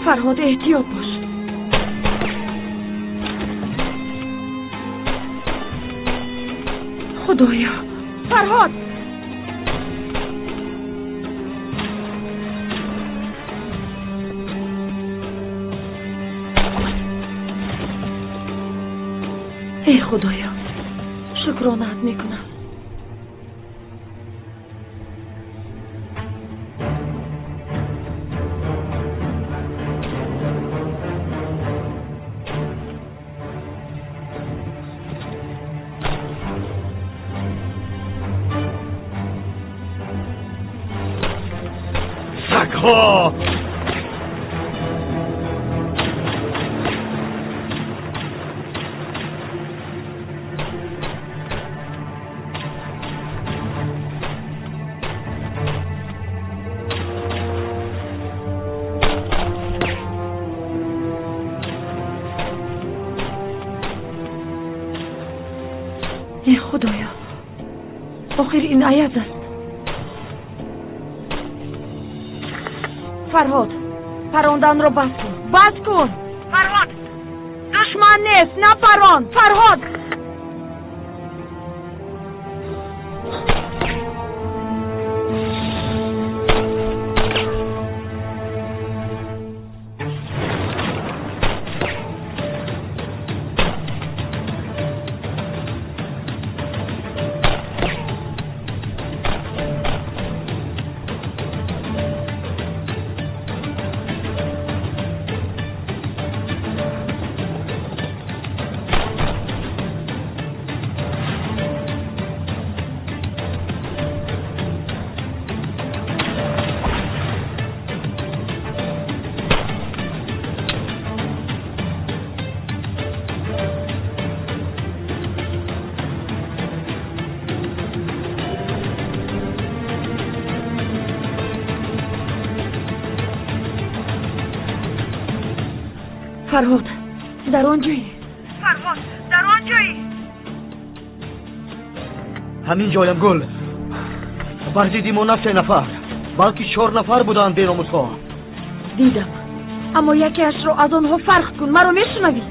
Фарҳод, эҳтиёт бош. Худоё, Фарҳод! Эй Худоё, шукронаат мекунам. Сагҳо! Эй Худоё, охир ин Аяз аст. Фарҳод, паронданро бас кун, бас кун! Фарҳод, душман нест, напарон! Фарҳод! Фарҳод, дар он ҷоӣ? Фарҳод, дар он ҷоӣ? Ҳамин ҷоям, Гул. Бар зидди мо на 3 нафар, балки 4 нафар буданд беномусҳо. Дидам, аммо якеашро аз онҳо фарқ кун. Маро мешунавӣ?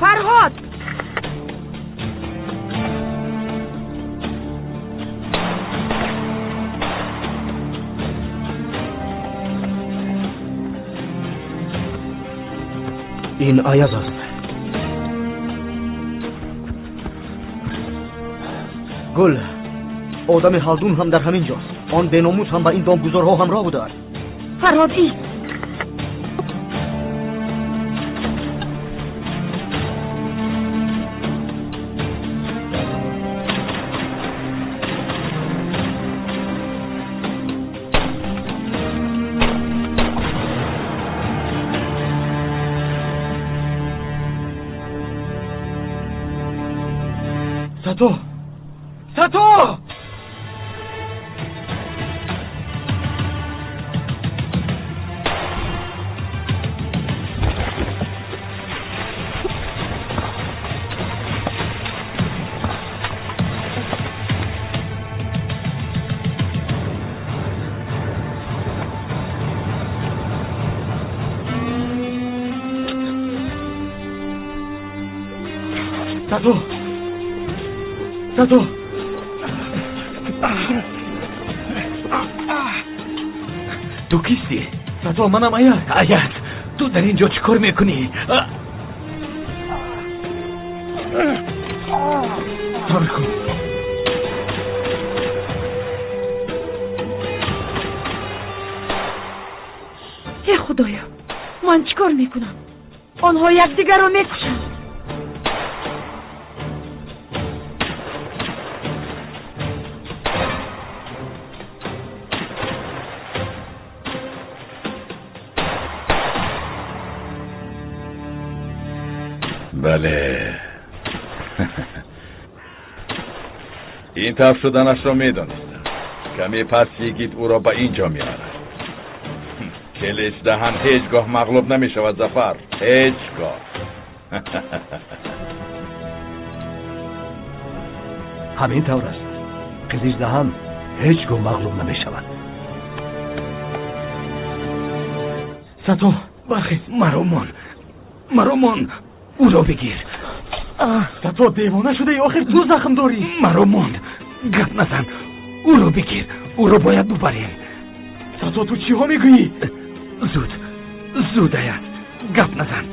Фарҳод! Ин Аяз аст. Гул, одами Ҳалдун ҳам дар ҳамин ҷост. Он беномус ҳам ба ин домгузорҳо ҳамроҳ будааст. Фарҳод, ист! Сато! Сато! Сато! Сато! Ту кистӣ? Сато, манам Аяз. Аяз, ту дар ин ҷо чӣ кор мекунӣ? Сабр кун. Э Худоё, ман чӣ кор мекунам? Онҳо якдигарро мекушанд. Бале, ин тавр шуданашро медонистам. Каме пас йигит ӯро ба ин ҷо меорад. Келичдаҳан ҳеҷ гоҳ мағлуб намешавад, Зафар, ҳеҷ гоҳ. Ҳамин тавр аст. Қиличдаҳан Ҳеҷ гоҳ мағлуб намешавад. Сато, бархез. Маро мон, маро мон, ӯро бигир. Сато, девона шудаи, охир ту захм дорӣ. Маро мон, гап назан, ӯро бигир, ӯро бояд бубарем. Сато, ту чиҳо мегӯӣ? Зуд, зуд, Аяз, гап назан,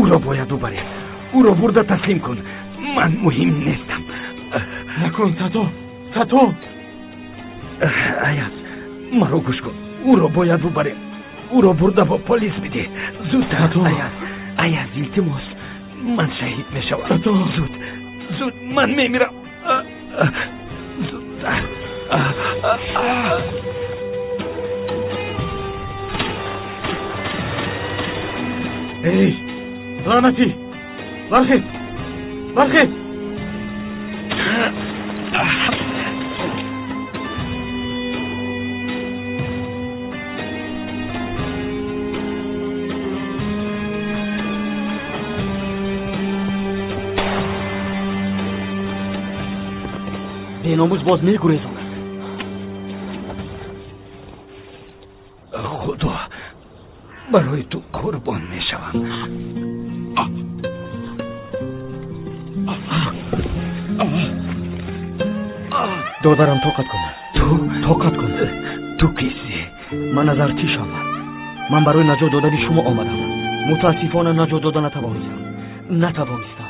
ӯро бояд бубарем. Ӯро бурда таслим кун, ман муҳим нестам. Накун, Сато, Сато. Аяз, маро гӯш кун, ӯро бояд бубарем. Ӯро бурда бо полис бидеҳ. Зудтар, Аяз, Аяз, илтимос, ман шаҳид мешавам. Сато, зуд, зуд, ман мемирам. Зудтар. Эй, лаънатӣ, бархез, бархез. Беномус боз мегурезонад. Худо, барои ту қурбон мешавам. Додарам, тоқат кун. Ту тоқат кун. Ту кистӣ? Ман аз артишам. Ман барои наҷот додани шумо омадам. Мутаассифона наҷот дода натавонистам. Натавонистам.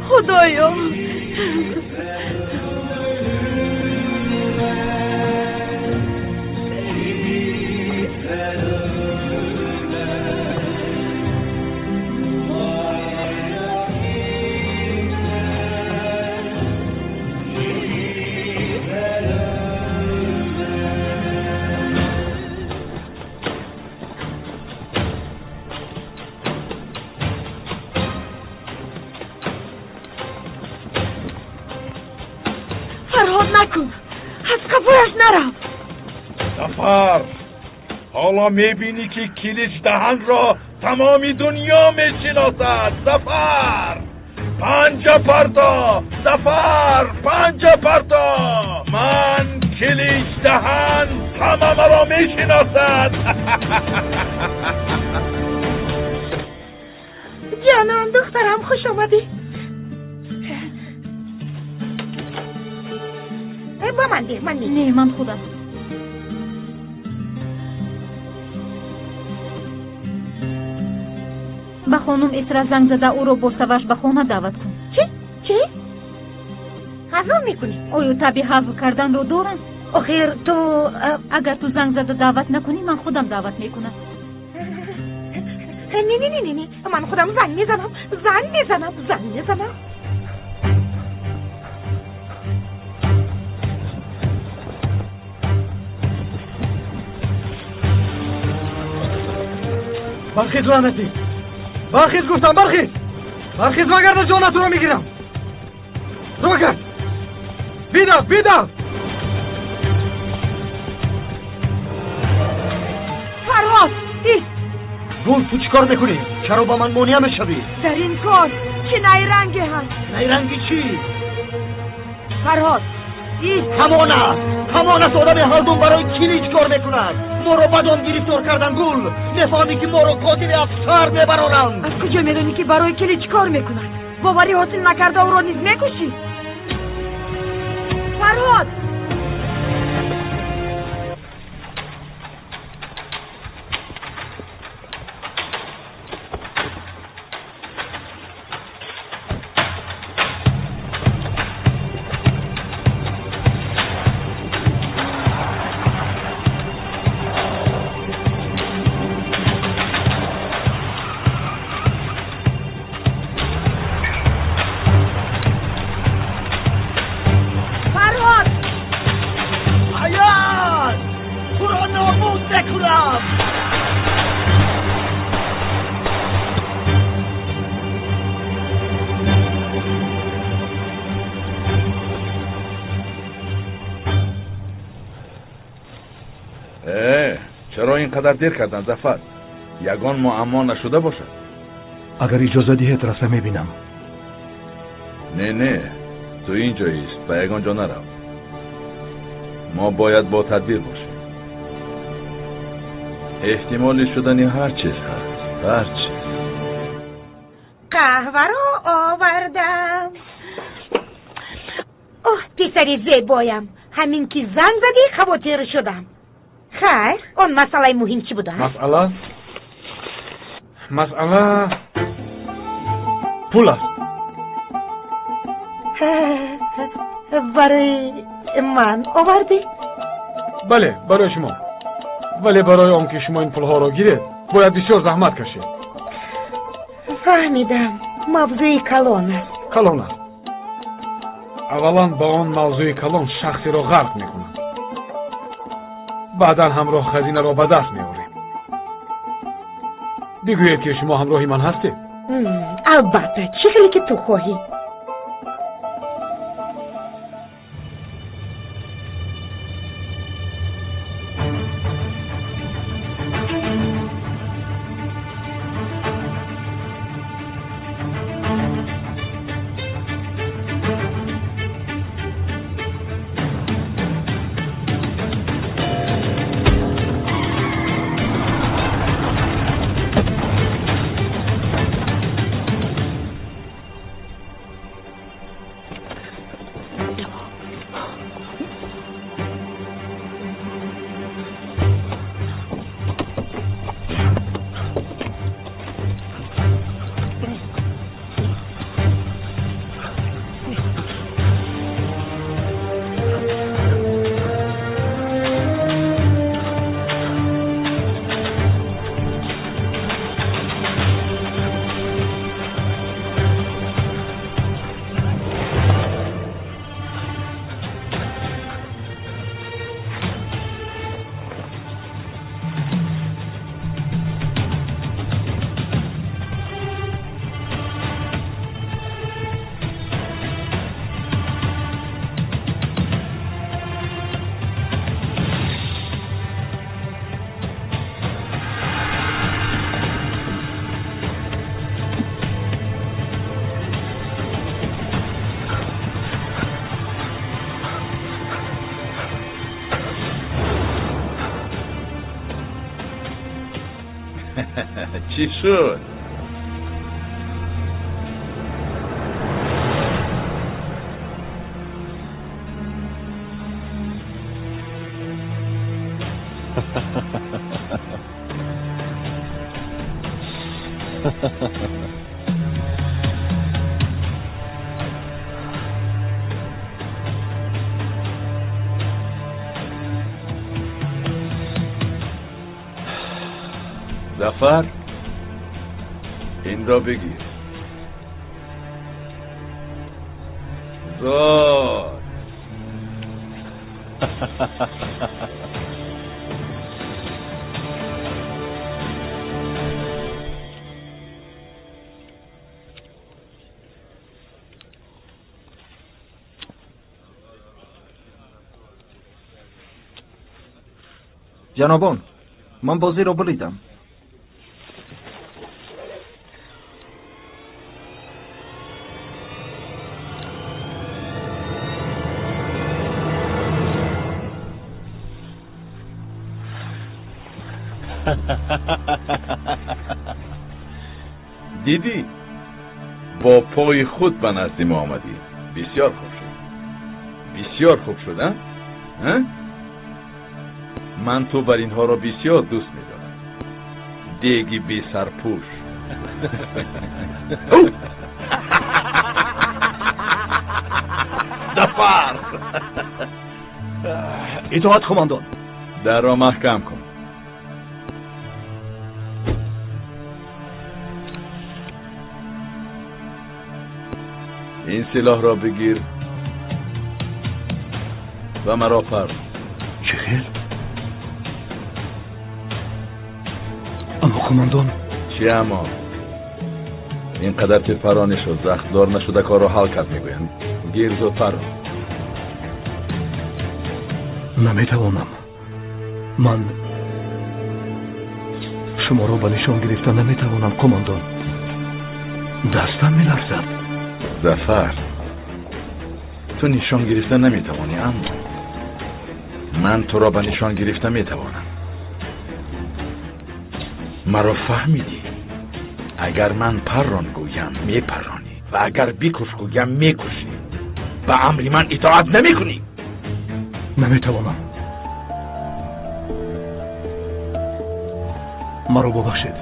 Худоё, Фарҳод, накун, аз қафояш нарав. Зафар, ҳоло мебинӣ ки Киличдаҳанро тамоми дунё мешиносад. Зафар, панҷа парто. Зафар, панҷа парто. Ман Киличдаҳан, ҳама маро мешиносад. Ҷонон, духтарам, хуш омадӣ. Ба ман деҳ, ман не, ман худам. Ба хонум Эсра занг зада, ӯро бо Саваш ба хона даъват кун. Чӣ? Чӣ? Ҳазл мекунӣ? Оё таби ҳазл карданро дорам? Охир ту агар ту занг зада даъват накунӣ, ман худам даъват мекунам. Не, не, не, не, не, ман худам занг мезанам, занг мезанам, занг мезанам. Бархез, лаънатӣ, бархез, гуфтам, бархез, бархез, вагарна ҷонатро мегирам. Рогард, бидав, бидав. Фарҳод, ист. Гул, ту чӣ кор мекунӣ? Чаро ба ман монеа мешавӣ? Дар ин кор чӣ найранге ҳаст? Найранги чӣ? Фарҳод, ист. Ҳамон аст, ҳамон аст, одами ҳалдум барои Килич кор мекунад. Моро ба дом гирифтор кардан, Гул. Мефаҳмӣ ки моро қотили афсар мебароранд. Аз куҷо медонӣ ки барои Килич кор мекунад? Боварӣ ҳосил накарда ӯро низ мекушӣ? Фарҳод! Фарҳод! нобуд мекунам. Чаро ин қадар дер кардан, Зафар? Ягон муаммо нашуда бошад? Агар иҷоза диҳед, рафта мебинам. Не, не, ту ин ҷо ист, ба ягон ҷо нарав. Мо бояд бо тадбир бошем. Эҳтимоли шудани ҳар чиз ҳаст, ҳар чиз. Қаҳваро овардам. Оҳ, писари зебоям, ҳамин ки занг задӣ хавотир шудам. Хайр, он масъалаи муҳим чӣ буда? Масъала? Масъала пул аст. Барои ман овардӣ? Бале, барои шумо. Вале барои он ки шумо ин пулҳоро гиред, бояд бисёр заҳмат кашед. Фаҳмидам, мавзӯи калон аст. Калон аст. Аввалан ба он мавзӯи калон шахсеро ғарқ мекунад. Баъдан ҳамроҳ хазинаро ба даст меорем. Бигӯед ки шумо ҳамроҳи ман ҳастед? Албатта, чӣ хеле ки ту хоҳӣ. Чӣ шуд? Зафар, инро бигир. Зод. Ҷанобон, ман бозиро буридам. Дидӣ, бо пои худ ба назди мо омадӣ. Бисёр хуб шуд, бисёр хуб шуд. Ман ту бар инҳоро бисёр дӯст медорам. Деги бесарпӯш. Зафар! Итоат, командон. Дарро маҳкам кун. Ин силоҳро бигир ва маро пар. Чӣ хел? Аммо қумондон. Чӣ аммо? Ин қадар тирпаронӣ шуд, захмдор нашуда корро ҳал кард мегӯянд. Гир зудтар. Наметавонам. Ман шуморо ба нишон гирифта наметавонам, қумондон. Дастам меларзад. Зафар, ту нишон гирифта наметавонӣ, аммо ман туро ба нишон гирифта метавонам. Маро фаҳмидӣ? Агар ман паррон гӯям, мепарронӣ, ва агар бикуш гӯям, мекушӣ. Ба амри ман итоат намекунӣ. Наметавонам. Маро бубахшед.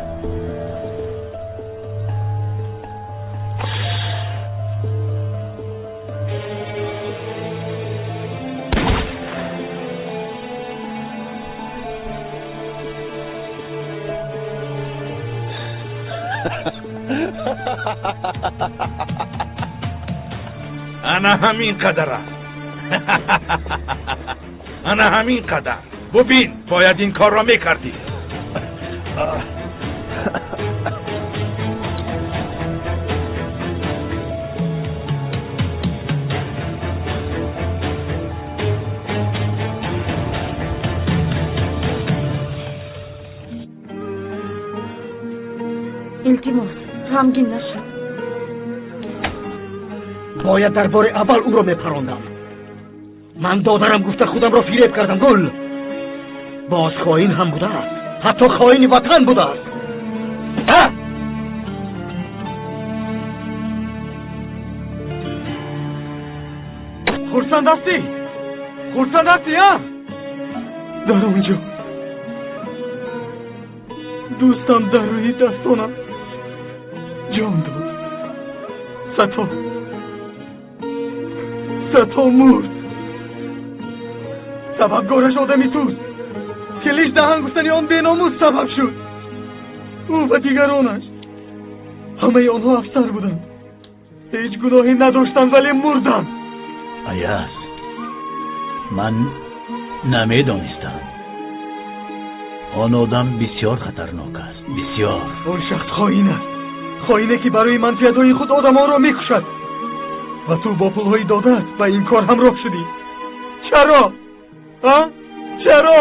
Ана ҳамин қадар аст. Ана ҳамин қадар. Бубин, бояд ин корро мекардӣ. Илтимос, ғамгин нашав. Бояд дар бори аввал ӯро мепарондам. Ман додарам гуфта худамро фиреб кардам, Гул. Боз хоин ҳам будааст, ҳатто хоини ватан будааст. Хурсанд ҳастӣ? Хурсанд ҳастӣ, а? Дар он ҷо дӯстам дар рӯи дастонам ҷон дод. Сато мурд. Сабабгораш одами туст. Келиш даҳан гуфтани он беномус сабаб шуд. Ӯ ва дигаронаш, ҳамаи онҳо афсар буданд. Ҳеҷ гуноҳе надоштанд, вале мурданд. Аяз, ман намедонистам. Он одам бисёр хатарнок аст, бисёр. Он шахс хоин аст. Хоине ки барои манфиатҳои худ одамонро мекушад. Ва ту бо пулҳои додаат ба ин кор ҳамроҳ шудӣ. Чаро? А? Чаро?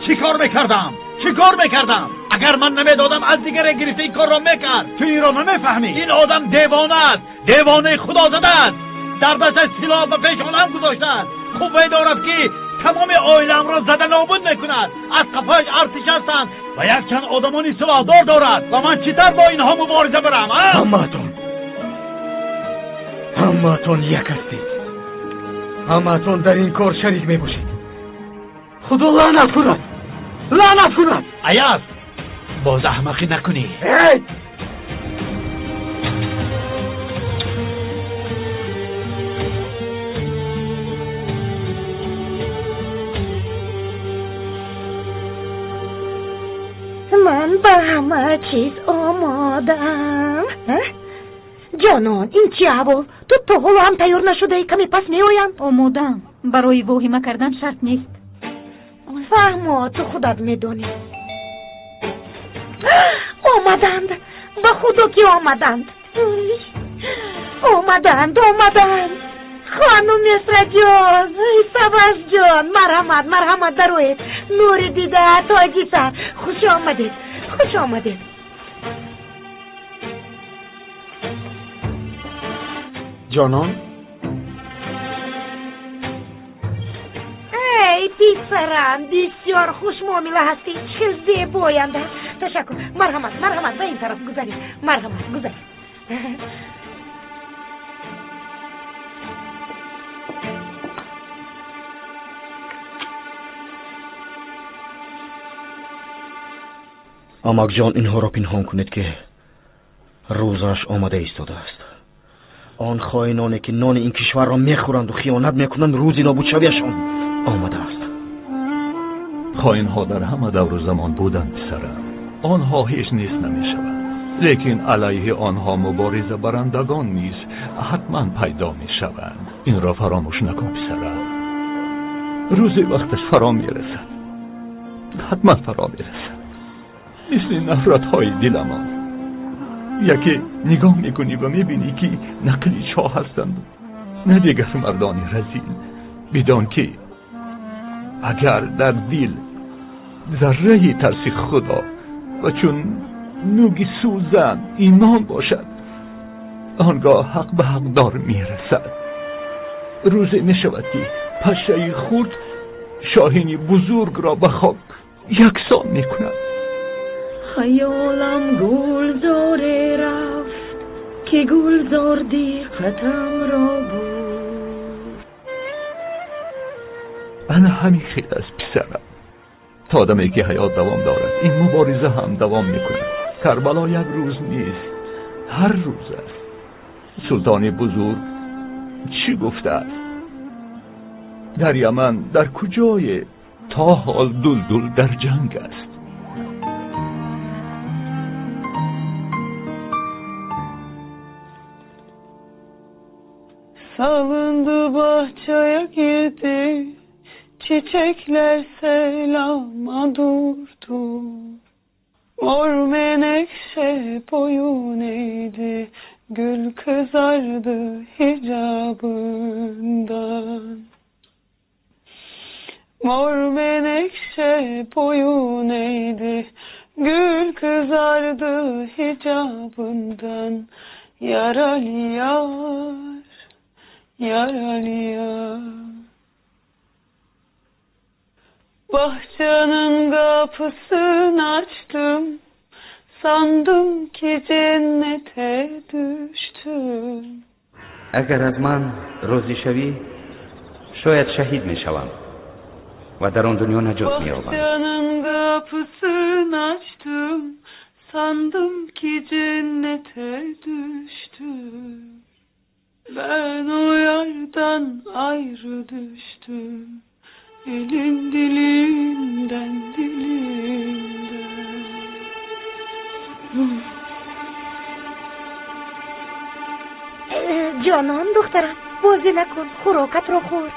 Чӣ кор мекардам? Чӣ кор мекардам? Агар ман намедодам, аз дигаре гирифта ин корро мекард. Ту инро намефаҳмӣ. Ин одам девона аст, девонаи худозада аст. Дар дасташ силоҳ ба пешонаам гузоштааст. Хуб медонад, ки тамоми оилаамро зада нобуд мекунад. Аз қафояш артиш ҳастанд ва якчанд одамони силоҳдор дорад. Ва ман чӣ тавр бо инҳо мубориза барам? Ҳамаатон як ҳастед. Ҳамаатон дар ин кор шарик мебошед. Худо лаънат кунад, лаънат кунад. Аяз, боз аҳмақӣ накунӣ. Эй! Ман ба ҳама чиз омодаам. Ҷонон, ин чӣ аҳвол? Ту то ҳоло ҳам тайёр нашудаӣ, каме пас меоянд. Омодаам. Барои воҳима кардан шарт нест. Фаҳмо, ту худат медонӣ. Омаданд, ба худо ки омаданд. Омаданд, омаданд. Хонум Эсраҷон, Савашҷон, марҳамат, марҳамат, дароед. Нури дида, тоҷи сар, хуш омадед, хуш омадед. Ҷонон? Эй, писарам, бисёр хушмуомила ҳастӣ, чӣ зебоянда. Ташаккур, марҳамат, марҳамат, ба ин тараф гузаред, марҳамат, гузаред. Амакҷон, инҳоро пинҳон кунед, ки рӯзаш омада истодааст. Он хоиноне ки нони ин кишварро мехӯранду хиёнат мекунанд, рӯзи нобудшавиашон омадааст. Хоинҳо дар ҳама давру замон буданд, писарам. Онҳо ҳеҷ нест намешаванд, лекин алайҳи онҳо мубориза барандагон низ ҳатман пайдо мешаванд. Инро фаромӯш накун, писарам. Рӯзе вақташ фаро мерасад, ҳатман фаро мерасад. Мисли нафратҳои диламон. Яке нигоҳ мекунӣ ва мебинӣ, ки на қиличҳо ҳастанд, на дигар мардони разил. Бидон, ки агар дар дил зарраи тарси Худо ва чун нуги сӯзан имон бошад, он гоҳ ҳақ ба ҳақдор мерасад. Рӯзе мешавад, ки пашшаи хурд шоҳини бузургро ба хок яксон мекунад. Хаёлам гулзоре рафт, ки гулзор диққатамро бурд. Ана ҳамин хел аст, писарам. То даме ки ҳаёт давом дорад, ин мубориза ҳам давом мекунад. Карбало як рӯз нест, ҳар рӯз аст. Султони бузург чӣ гуфтааст? Дар Яман, дар куҷое, то ҳол дулдул дар ҷанг аст. Salındı bahçeye girdi, çiçekler selama durdu. Mor menekşe boyun eğdi, gül kızardı hicabından. Mor menekşe boyun eğdi, gül kızardı hicabından. Yaralı yar, yaralı yar. Bahçenin kapısını açtım, sandım ki cennete düştüm. Агар аз ман розӣ шавӣ, шояд шаҳид мешавам ва дар он дунё наҷот меёбам. Bahçenin kapısını açtım, sandım ki cennete düştüm. Ben o yardan ayrı düştüm, elin dilinden dilinden. Ҷонон, духтарам, бозӣ накун, хӯрокатро хӯр.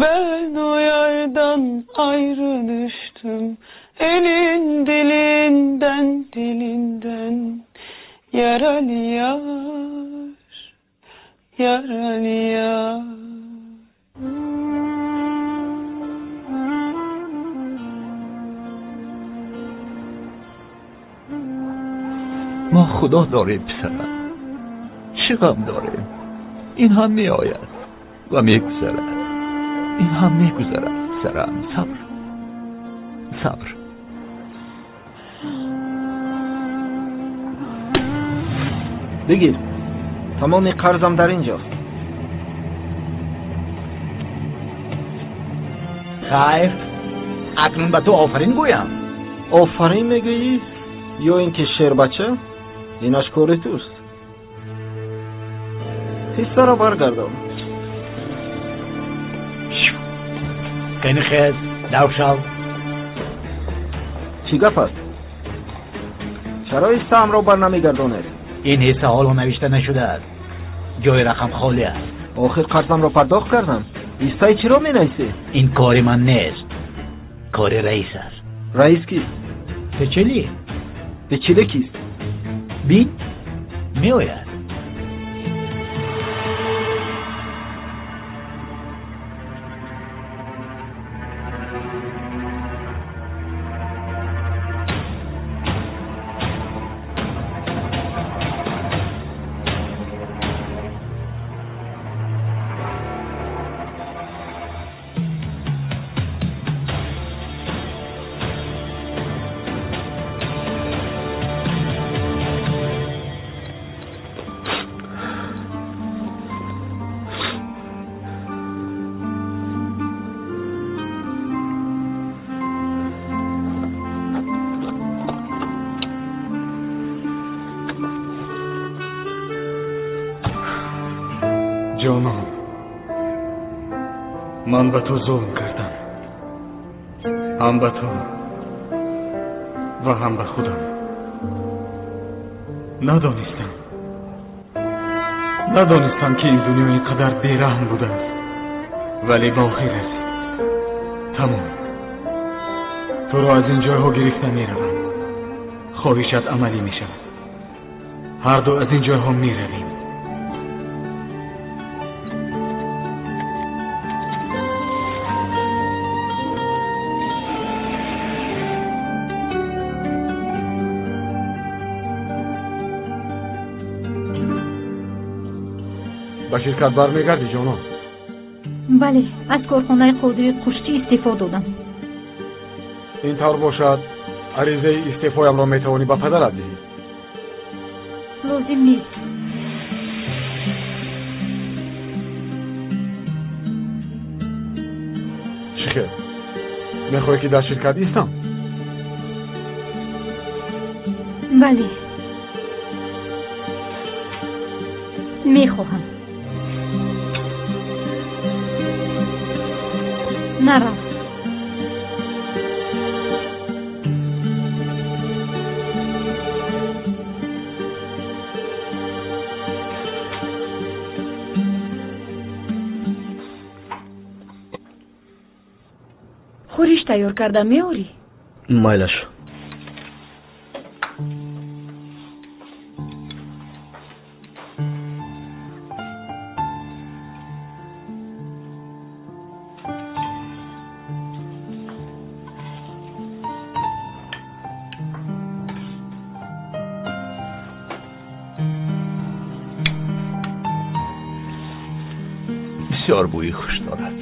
Ben o yardan ayrı düştüm, elin dilinden dilinden. Yaralı yar, yaralı yar. Мо Худо дорем, писарам. Чӣ ғам дорем? Ин ҳам меояд ва мегузарад. Ин ҳам мегузарад, писарам. Сабр, сабр. Бигир, тамоми қарзам дар ин ҷост. Хайр, акнун ба ту офарин гӯям. Офарин мегӯӣ ё ин ки шербача? Инаш кори туст. Ҳиссаро баргардон. Кани хез, дав шав. Чӣ гап аст? Чаро ҳиссаамро бар намегардонед? Ин ҳисса ҳоло навишта нашудааст. Ҷои рақам холӣ аст. Охир қарзамро пардохт кардам. Ҳиссаи чиро менависӣ? Ин кори ман нест, кори раис аст. Раис кист? Печели. Печели кист? Бин, меояд. Ҷонон, ман ба ту зулм кардам, ҳам ба ту ва ҳам ба худам. Надонистам, ки ин дунё ин қадар бераҳм будааст. Вале ба охир расид. Тамом. Туро аз ин ҷойҳо гирифта меравам. Хоҳишат амалӣ мешавад. Ҳарду аз ин ҷойҳо меравем. Ба ширкат бармегардӣ, ҷонон? Бале, аз корхонаи Қодири Қушчӣ истеъфо додам. Ин тавр бошад, аризаи истеъфоямро метавонӣ ба падарат диҳӣ. Лозим нест. Чӣ хел? Мехоҳӣ ки дар ширкат истам? Бале, мехоҳам. Нарав. Хӯриш тайёр карда меорӣ? Майлаш. Бисёр бӯи хуш дорад.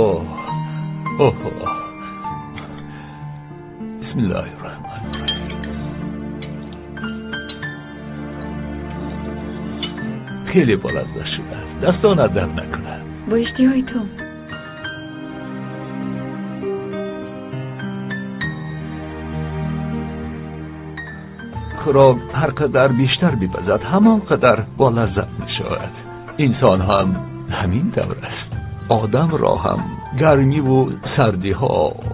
Оҳ, оҳ, бисмиллоҳи раҳмони раҳим. Хеле болаззат шудааст. Дастонат дард накунад. Бо иштиҳои ту. Хӯрок ҳар қадар бештар бипазад, ҳамон қадар болаззат мешавад. Инсон ҳам ҳамин тавр аст. Одамро ҳам гармиву сардиҳо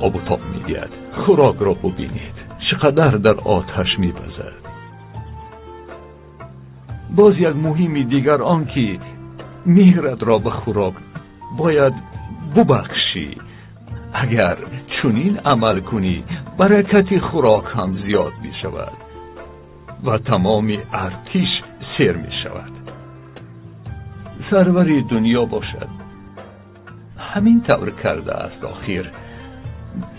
обу тоб медиҳад. Хӯрокро бубинед, чӣ қадар дар оташ мепазад. Боз як муҳими дигар он ки меҳратро ба хӯрок бояд бубахшӣ. Агар чунин амал кунӣ, баракати хӯрок ҳам зиёд мешавад ва тамоми артиш сер мешавад. Сарвари дунё бошад ҳамин тавр кардааст. Охир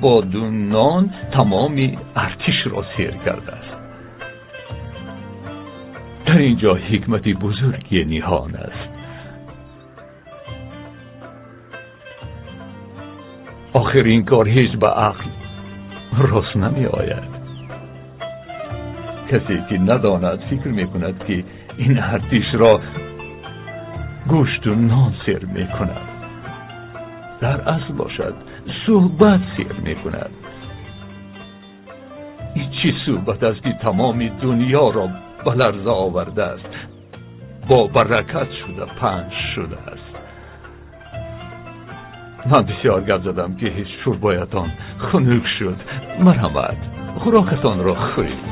бо ду нон тамоми артишро сер кардааст. Дар ин ҷо ҳикмати бузурги ниҳон аст. Охир ин кор ҳеҷ ба ақл рост намеояд. Касе ки надонад фикр мекунад ки ин артишро гӯшту нон сер мекунад. Дар асл бошад суҳбат сер мекунад. Ин чӣ суҳбат аст ки тамоми дунёро ба ларза овардааст, бо баракат шуда панҷ шудааст. Ман бисёр гап задам ки ҳеҷ шӯрбоятон хунук шуд. Марҳамат, хӯрокатонро хӯред.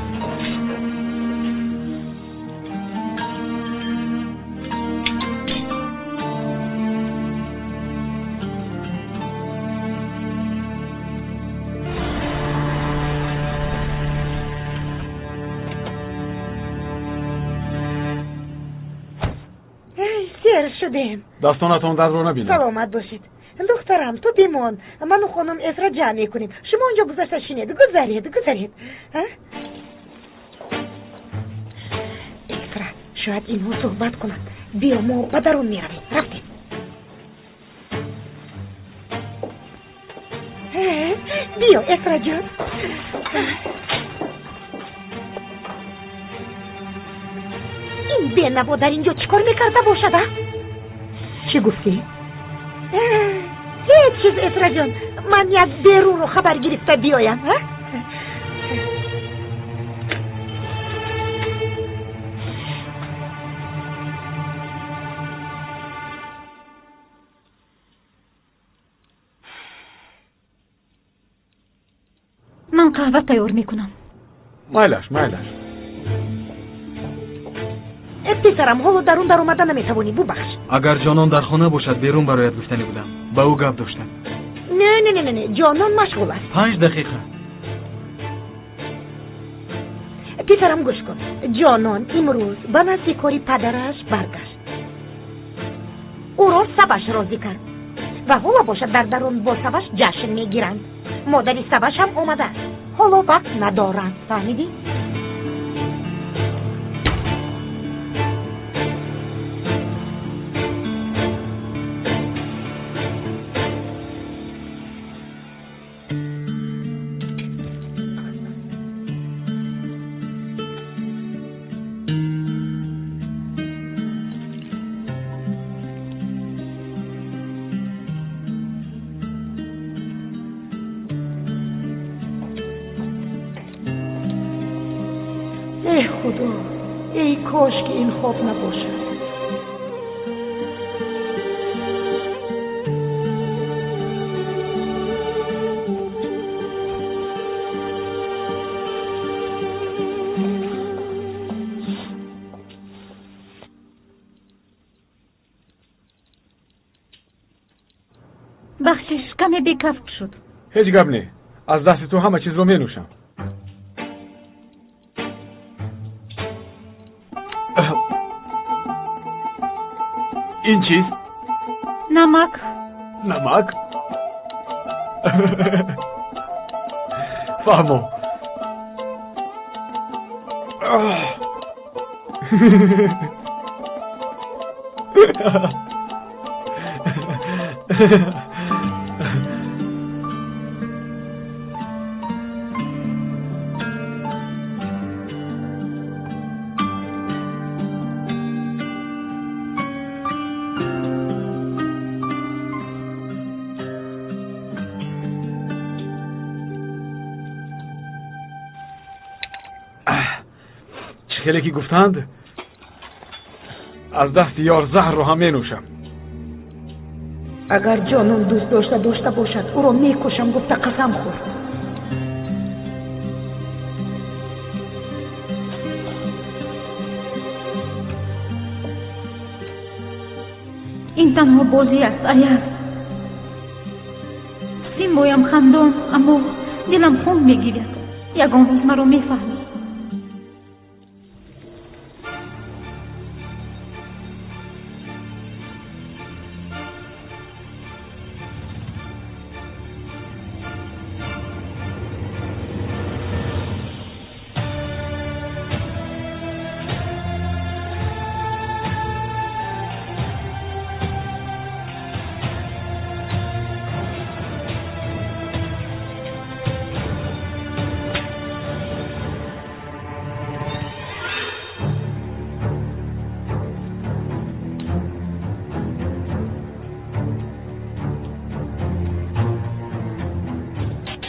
Дастонатон дардро набинад. Саломат бошед. Духтарам, ту бимон. Ману хонум Эсра ҷамъ мекунем. Шумо онҷо гузашта шинед. Гузаред, гузаред. Эсра, шояд инҳо суҳбат кунанд. Биё, мо ба дарун меравем. Рафтем. Биё, Эсраҷон. Ин бенаво дар инҷо чӣ кор мекарда бошад, а? Чӣ гуфтӣ? Ҳеҷ чиз, Эсраҷон. Ман як берунро хабар гирифта биёям. Ман қаҳва тайёр мекунам. Майлаш, майлаш. Писарам, ҳоло дарун даромада наметавонӣ, бубахш. Агар Ҷонон дар хона бошад, берун барояд гуфтанӣ будам. Ба ӯ гап доштам. Не, не, не, не, Ҷонон машғул аст. 5 дақиқа. Писарам, гӯш кун. Ҷонон имрӯз ба назди кори падараш баргашт. Ӯро Саваш розӣ кард ва ҳоло бошад дар дарун бо Саваш ҷашн мегиранд. Модари Саваш ҳам омадааст. Ҳоло вақт надоранд, фаҳмидӣ? Эй Худо, эй кош ки ин хоб набошад. Бахшиш, каме бекафк шуд. Ҳеҷ гап не, аз дасти ту ҳама чизро менӯшам. Ин чист? Намак. Намак? Фаҳмо. Хеле ки гуфтанд, аз дасти ёр заҳрро ҳам менӯшам. Агар Ҷонон дӯст дошта бошад, ӯро мекушам гуфта қасам хӯрд. Ин танҳо бозӣ аст, Аяз. Симоям хандон, аммо дилам хун мегирад. Ягон рӯз маро мефаҳмӣ.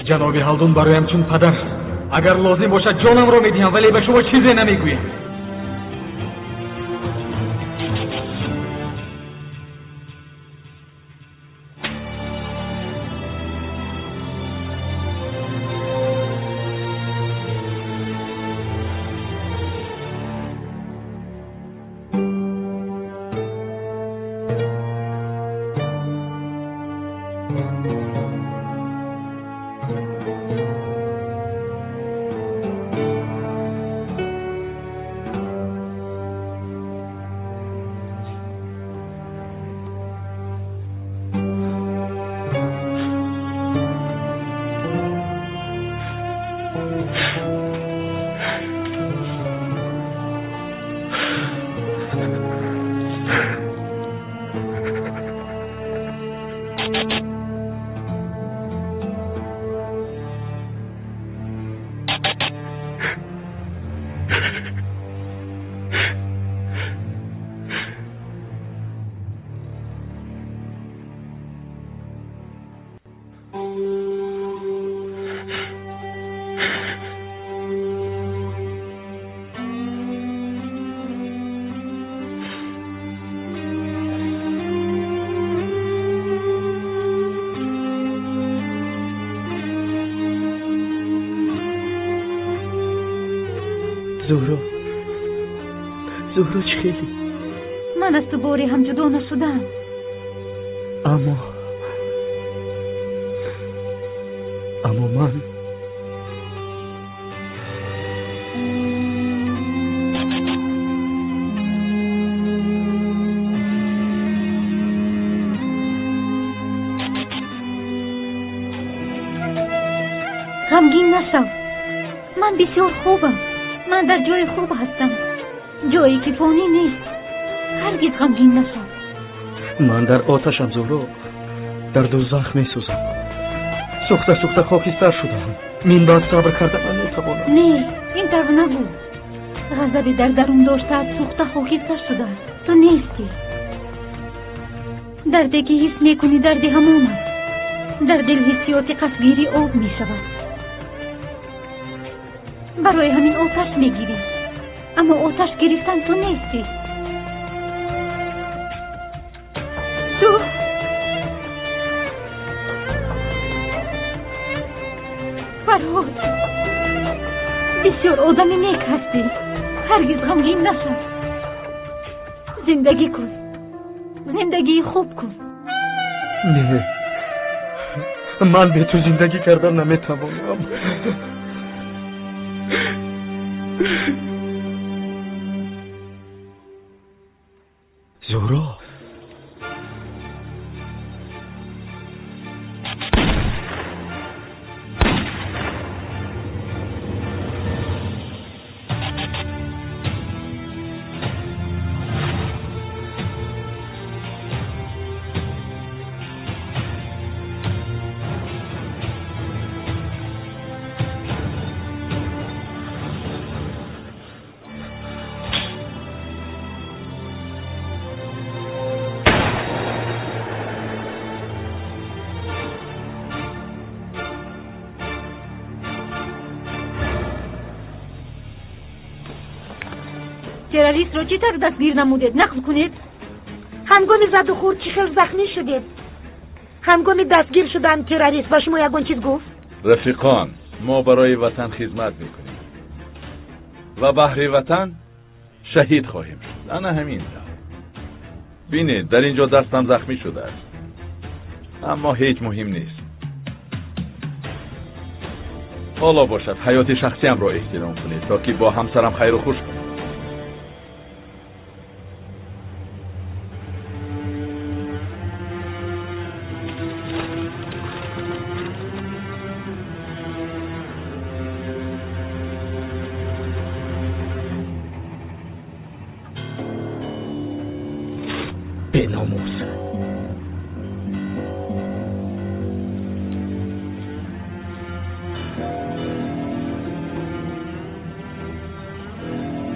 Ҷаноби Ҳалдун бароям чун падар. Агар лозим бошад ҷонамро медиҳам, вале ба шумо чизе намегӯям. Зуҳро, Зуҳро чӣ хеле? Ман аз ту боре ҳам ҷудо нашудаам. Аммо ман ғамгин нашав. Ман бисёр хубам. Ман дар ҷои хуб ҳастам, ҷое ки фонӣ нест. Ҳаргиз ғамгин нашав. Ман дар оташам, Зуҳро, дар дӯзах месӯзам. Сӯхта сӯхта хокистар шудам. Мин баъд сабр карда ман метавонам. Не, ин тавр набуд. Ғазаби дар дарун доштаат сӯхта хокистар шудааст. Ту нестӣ. Дарде ки ҳис мекунӣ дарди ҳамон аст. Дар дил ҳиссиёти қасбгирӣ об мешавад. Барои ҳамин оташ мегирӣ. Аммо оташ гирифтан ту нестӣ. Ту Фарҳод, бисёр одами нек ҳастӣ. Ҳаргиз ғамгин нашав. Зиндагӣ кун, зиндагии хуб кун. Не, ман бе ту зиндагӣ кардан наметавонам. Зуҳро, террористро чӣ тавр дастгир намудед? Нақл кунед. Ҳангоми задухӯрд чӣ хел захмӣ шудед? Ҳангоми дастгир шудан террорист ба шумо ягон чиз гуфт? Рафиқон, мо барои ватан хизмат мекунем ва баҳри ватан шаҳид хоҳем шуд. Ана ҳамин тавр. Бинед, дар ин ҷо дастам захмӣ шудааст, аммо ҳеҷ муҳим нест. Ҳоло бошад, ҳаёти шахсиамро эҳтиром кунед, то ки бо ҳамсарам хайру хуш кунам. Беномус.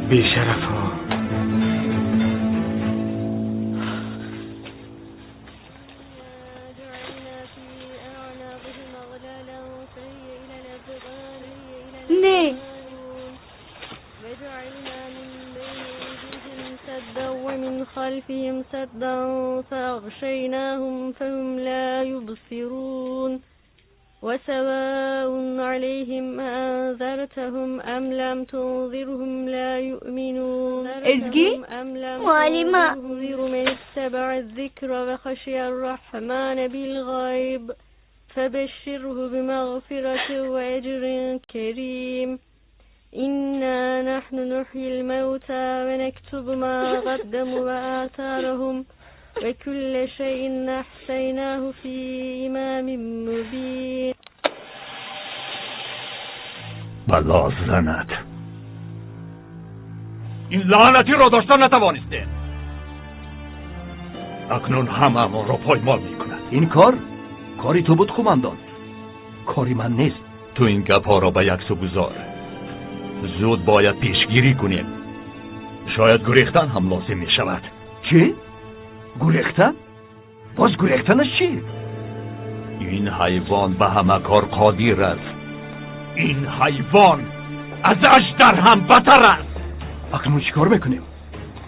Бешарафҳо. Не. ومن خلفهم سدا فأغشيناهم فهم لا يبصرون وسواء عليهم أنذرتهم أم لم تنذرهم لا يؤمنون. Ezgi? أم لم Muallima. تنذر من اتبع الذكر وخشي الرحمن بالغيب فبشره بمغفرة وأجر كريم. إنا نحن نحيي الموتى ونكتب ما قدموا وآثارهم وكل شيء أحصيناه في إمام مبين. بلا زند. این لعنتی را داشتن نتوانستیم. اکنون همه‌مان را پایمال میکند. این کار کاری تو بود قماندان، کاری من نیست. تو این گپ‌ها را به یک سو گذار. زود باید پیشگیری کنیم. شاید گریختن هم لازم می شود. چی؟ گریختن؟ باز گریختنش چی؟ این حیوان به همه کار قادر است. این حیوان از اژدر هم بتر است. اکنون چیکار میکنیم؟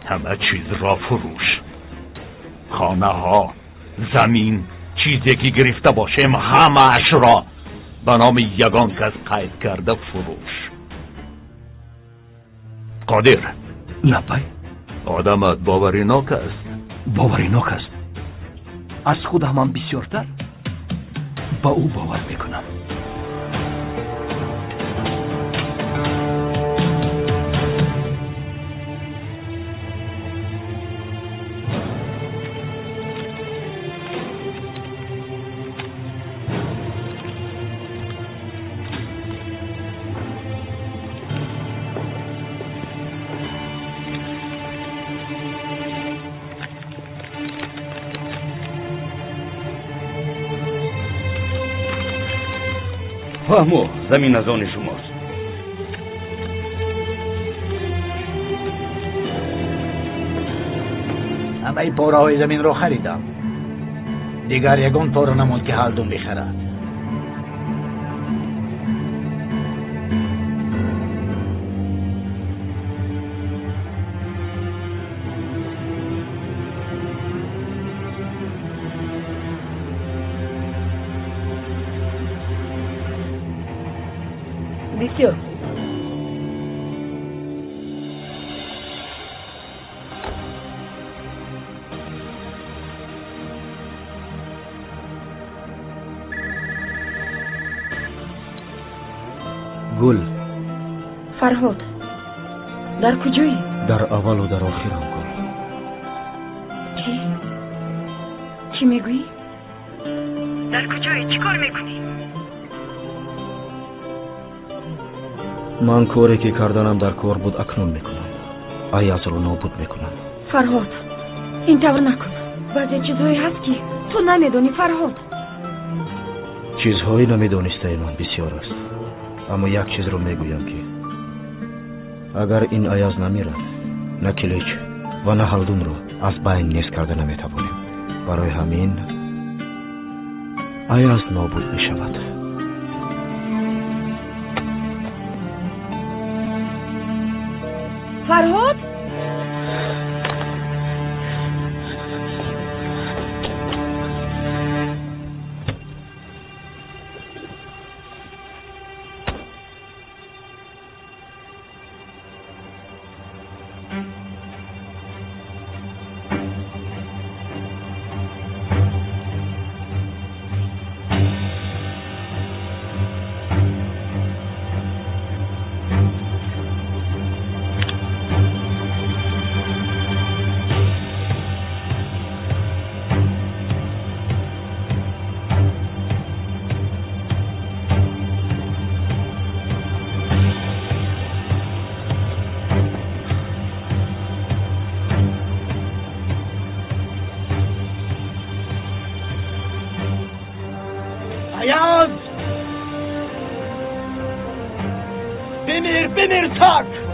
همه چیز را فروش. خانه ها، زمین، چیزی که گرفته باشیم همه اش را به نام یگان کس قید کرده فروش. قادر. لبای. Одамат боваринок аст. Боваринок аст. Аз худам ҳам бисёртар ба ӯ бовар мекунам. Фаҳмо, замин аз они шумост. Ҳамаи пораҳои заминро харидам. Дигар ягон пора намонд, ки Ҳалдун бихарад. Бисёр хуб. Гул. Фарҳод, дар куҷоӣ? Дар аввалу дар охирам, Гул. Чӣ? Чӣ мегӯӣ? Дар куҷоӣ? Чӣ кор мекунӣ? Ман коре ки карданам дар кор буд, акнун мекунам. Аязро нобуд мекунам. Фарҳод, ин тавр накун. Баъзе чизҳое ҳаст, ки ту намедонӣ, Фарҳод. Чизҳои намедонистаи ман бисёр аст, аммо як чизро мегӯям, ки агар ин Аяз намирад, на Килич ва на Ҳалдунро аз байн нест карда наметавонем. Барои ҳамин Аяз нобуд мешавад. Фарҳод? Аяз! Бимир, бимир, так!